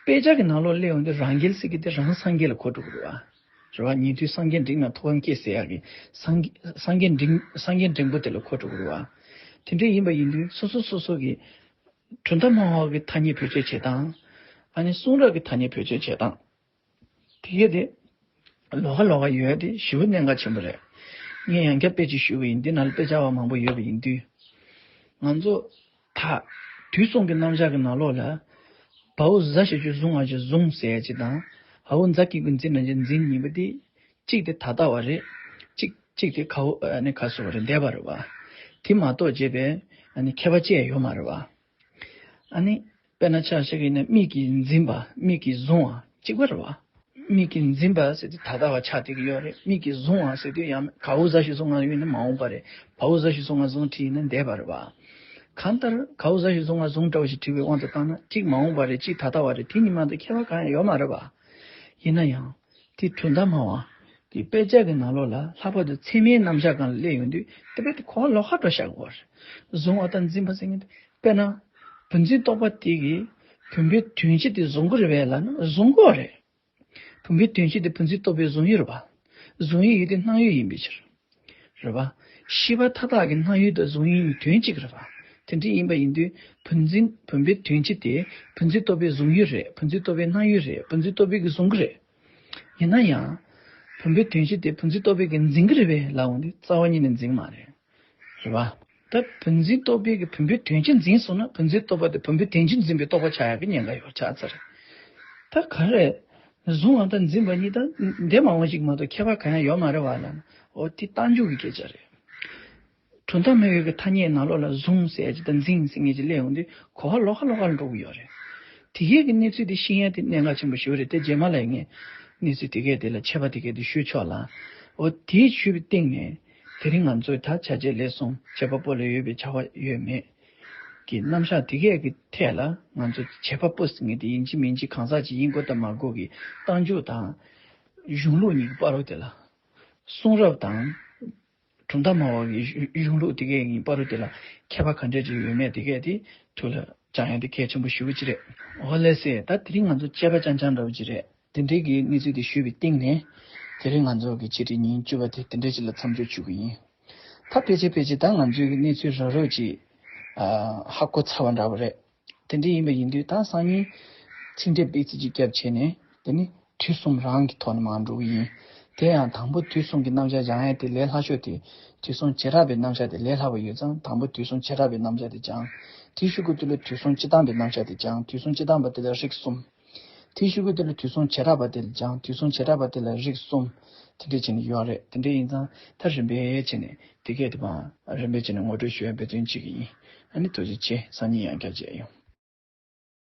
དཔེ་ཆ་གི་ནང་ལོགས་སླེབས་ཡོང་དུས་རང་རྒྱལ་ཟེར་གི་དེ་རང་སངས་རྒྱས་ལ་གོ་འགྲོ་གི་རེད་པ། རེད་པ། ཉན་ཐོས་སངས་རྒྱས་འབྲིང་ནས་ཐོབ་དབང་སྐྱེས་ཟེར་ཡག་གི་སངས་རྒྱས་སངས་རྒྱས་འབྲིང་སངས་རྒྱས་འབྲིང་པོ་དེ་ལ་གོ་འགྲོ་གི་རེད་པ། དེ་འདྲ་ཡིན་པ་ཡིན་དུས་སོ་སོ་སོ་སོ་གི་གྲུབ་མཐའ་སྨྲ་བ་གི་ཐ་སྙད་བེད་སྤྱོད་བྱེད་སྟངས། ཨ་ནི་གསུང་རབ་ཀྱི་ཐ་སྙད་བེད་སྤྱོད་བྱེད་སྟངས། དེ་གས་དེ་ལོགས་ཀ་ལོགས་ཀ་ཡོད་དེ་ཞེ་པོ་གནད་འགག་ཆེན་པོ་རེད། ངས་ཡང་བསྐྱར་དཔེ་ཅིག་ཞུ་གི་ཡིན། འདི་ནང་ལ་དཔེ་ཆ་བ་མང་པོ་ཡོད་པ་ཡིན་དུས། ང་ཚོ་ད་དུས་གསུམ་གྱི་རྣམ་གཞག་གི་ནང་ལོགས་ལ། བའོ་ཟ་ཞབས་ཀྱུ་བཟུང་བ་ཞིག་བཟུང་ཟེར་ཡ་ཅིག་དང་། འའོ་འཛ་གི་གུ་འཛི་ན་ཞབས་འཛིན་གཉིས་པོ་དེ། གཅིག་དེ་ད་ལྟ་བ་རེད། གཅིག་གཅིག་དེ་གའོ་ཨ་ནི་ག་རེ་ཟེར་དགོས་རེད། འདས་པ་རེད་པ། དེ་མ་གཏོགས་བྱས་པའི་ཨ་ནི་ཁྱད་པར་ཅི་ཡང་ཡོད་མ་རེད་པ། ཨ་ནི། དཔེར་ན་ཆ་བཞག་གི་ཡིན་ན་མིག་གིས་འཛིན་པ། མིག་གིས་བཟུང་བ་གཅིག་པ་རེད་པ། མིག་གིས་འཛིན་པ་ཟེར་དུས་ད་ལྟ་བ་ཆགས་བསྡད་ཀྱི་ཡོད་རེད། མིག་གིས་བཟུང་བ་ཟེར་དུས་ཡང་གའོ་ཟ་ཞབས་ཀྱུ་བཟུང་བ་ཡིན་ན་མ་འོངས་པ་རེད། བའོ་ཟ་ཞབས་ཀྱུ་བཟུང་བ་བཟུང་བྲིས་ཡིན་ན་འདས་པ་རེད་པ། གང་ལྟར་གའོ་ཟ་ཞབས་ཀྱུ་བཟུང་བ་བཟུང་འདྲ་བོ་ཞིག་བྲིས་པའི་དབང་དུ་བཏང་ན། གཅིག་མ་འོངས་པ་རེད། གཅིག་ད་ལྟ་བ་རེད། དེ་གཉིས་མ་གཏོགས་ཁྱད་པར་གང་ཡང་ཡོད་མ་རེད་པ། ཡིན་ན་ཡང་། དེ་གྲུབ་མཐའ་སྨྲ་བ། དེ་དཔེ་ཆ་གི་ནང་ལོགས་ལ་ལྷག་པར་དུ་ཚད་མའི་རྣམ་གཞག་སྒང་ལ་སླེབས་ཡོང་དུས་དེ་དཔེ་དེ་གོ་བ་ལོགས་ཀ་འགྲོ་ཤག་གོ། བཟུང་བ་དང་འཛིན་པ་ཟེར་མཁན་དེ། དཔེར་ན། བུ་འཛིན་རྟོག་པ་དེ་གིས་བུམ་པའི་དོན་སྤྱི་དེ་བཟུང་གི་རེད་པས་ལབ་ན་བཟུང་གི་རེད། བུམ་པའི་དོན་སྤྱི་དེ་བུ་འཛིན་རྟོག་པས་བཟུང་ཡུལ་རེད་པ། བཟུང་ཡུལ་ཡོད་དེ་སྣང་ཡུལ་ཡིན་པའི་ཕྱིར། རེད་པ། ཤེས་པ་མཐའ་དག་གི་སྣང་ཡུལ་དེ་བཟུང་ཡུལ་ནི་དོན་གཅིག་རེད་པ། དེ་འདྲ་ཡིན་པ་ཡིན་དུས་བུ་འཛིན་བུམ་པའི་དོན་སྤྱི་དེ་བུ་འཛིན་རྟོག་པས་བཟུང་ཡུལ་རེད། བུ་འཛིན་རྟོག་པས་སྣང་ཡུལ་རེད། བུ་འཛིན་རྟོག་པས་ཀྱིས་བཟུང་གི་རེད། ཡིན་ན་ཡང་། བུམ་པའི་དོན་སྤྱི་དེ་བུ་འཛིན་རྟོག་པས་ཀྱིས་འཛིན་གི་རེད་པས་ལབ་འོང་དུས་རྩ་བ་ཉིད་ནས་འཛིན་མ་རེད། རེད་པ། ད་བུ་འཛིན་རྟོག་པས་ཀྱིས་བུམ་པའི་དོན་སྤྱི་འཛིན་སོང་ན་བུ་འཛིན་རྟོག་པ་དེ་བུམ་པའི་དོན་སྤྱི་འཛིན་པའི་རྟོག་པ་ཆགས་ཡག་གི་ཉེན་ཁ་ཡོད་ཆགས་ཚར་རེད། ད་ག་རེ། བཟུང་བ་དང་འཛིན་པ་གཉིས་ད་འདས་མ་འོངས་ཤིག་མ་གཏོགས་ཁྱད་པར་གང་ཡང་ཡོད་མ་རེད་པ་ལབ་ན། འོ་དེ་རྟགས་འཇུག་གི་སྐད་ཆ་རེད། གྲུབ་མཐའ་སྨྲ་བའི་གི་ཐ་སྙད་ནང་ལོགས་ལ་བཟུང་ཟེར་ཡ་ཅིག་དང་འཛིན་ཟེར་མཁན་ཅིག་སླེབས་ཡོང་དུས་གོ་བ་ལོགས་ཀ་ལོགས་ཀ་ལ་འགྲོ་གི་ཡོད་རེད། དེ་གས་ཀྱི་གནས་ཚུལ་དེ་ཤེས་ཡ་དེ་གནད་འགག་ཆེན་པོ་ཞིག་རེད་དེ། རྗེས་མ་ལ་ངས་གནས་ཚུལ་དེ་གས་དེ་ལ་ཁྱད་པར་དེ་གས་དེ་ཞུ་ཆོག་ལ། འོ་དེ་ཞུས་པའི་སྟེང་ནས་དེ་རིང་ང་ཚོས་ད་བྱ་བྱེད་ལས་གསུམ་བྱེད་པ་པོ་ལ་ཡོད་པའི་བྱ་བ་ཡོད་མེད་ཀྱི་རྣམ་གཞག་དེ་གས་ཀྱི་ཐད་ལ་ང་ཚོ་བྱེད་པ་པོ་ཟེར་མཁན་དེ་ཡིན་གཅིག་མིན་གཅིག་གང་ཟག་ཅིག་ཡིན་དགོས་དང་མ་དགོས་ཀྱི་རྟགས་འཇུག་དང་གཞུང་ལུགས་གཉིས་ཀྱི་བར་དུ་དེ་ལ་གསུང་རབ་དང་། གྲུབ་མཐའ་སྨྲ་བ་གི་གཞུང་ལུགས་དེ་གའི་གཉིས་བར་དུ་དེ་ལ་ཁྱད་པར་ག་འདྲ་ཅིག་ཡོད་མེད་དེ་གས་དེ་ཐུགས་ལ་བཅངས་ཡ་དེ་གལ་ཆེན་པོ་ཞེ་པོ་ཅིག་རེད། འོ་ལགས་སེ། ད་དེ་རིང་ང་ཚོ་དཔྱད་པ་རྐྱང་རྐྱང་འདྲ་བོ་ཅིག་རེད། དེ་འདྲའི་གི་གནས་ཚུལ་དེ་ཞུས་པའི་སྟེང་ནས། དེ་རིང་ང་ཚོ་གི་ཆེད་དུ་ཉིན་བཅུ་པ་དེ་དེ་འདྲ་ཅིག་ལ་མཚམས་འཇོག་ཞུ་གི་ཡིན། ད་ཕལ་ཆེར་ཕལ་ཆེར་ད་ང་ཚོའི་གི་གནས་ཚུལ་ར་རོ་ཅིག་ཨ་ཧ་གོ་ཚར་བ་འདྲ་བ་རེད། དེ་འདྲ་ཡིན་པ་ཡིན་དུས་ད་སང་ཉིན་ཚིག་འགྲེལ་པི་ཙི་ཅིག་བརྒྱབ་བྱས་ནས་དེ་ནི་དུས་གསུམ་རང་གི་ཐོག་ནས་མར་འགྲོ་གི་ཡིན། དེ་ཡང་དང་པོ་དུས་གསུམ་གྱི་རྣམ་གཞག་སྦྱང་ཡ་དེ་ལས་སླ་ཤོས་དེ། དུས་གསུམ་བྱེ་བྲག་པའི་རྣམ་གཞག་དེ་ལས་སླ་བ་ཡོད་ཙང་དང་པོ་དུས་གསུམ་བྱེ་བྲག་པའི་རྣམ་གཞག་དེ་སྦྱང་། དེའི་གཞུག་གུ་དེ་ལ་དུས་གསུམ་སྤྱི་བཏང་པའི་རྣམ་གཞག་དེ་སྦྱང་། དུས་གསུམ་སྤྱི་བཏང་པ་དེ་ལ་རིགས་གསུམ། དེའི་གཞུག་གུ་དེ་ལ་དུས་གསུམ་བྱེ་བྲག་པ་དེ་ལ་སྦྱང་། དུས་གསུམ་བྱེ་བྲག་པ་དེ་ལ་རིགས་གསུམ། དེ་འདྲས་བྱས་ནས་ཡོད་རེད། དེ་འདྲས་ཡིན་ཙང་ད་རིམ་པས་བྱས་ནས་དེ་གས་དེ་བ་རིམ་པས་བྱས་ནས་ངོ་སྤྲོད་ཞུ་ཡ་འབད་བརྩོན་བྱེད་ཀྱི་ཡིན། ཨ་ནི་ཐུགས་རྗེ་ཆེ། སང་ཉིན་ཡང་བསྐྱར་མཇལ་ཡོང་།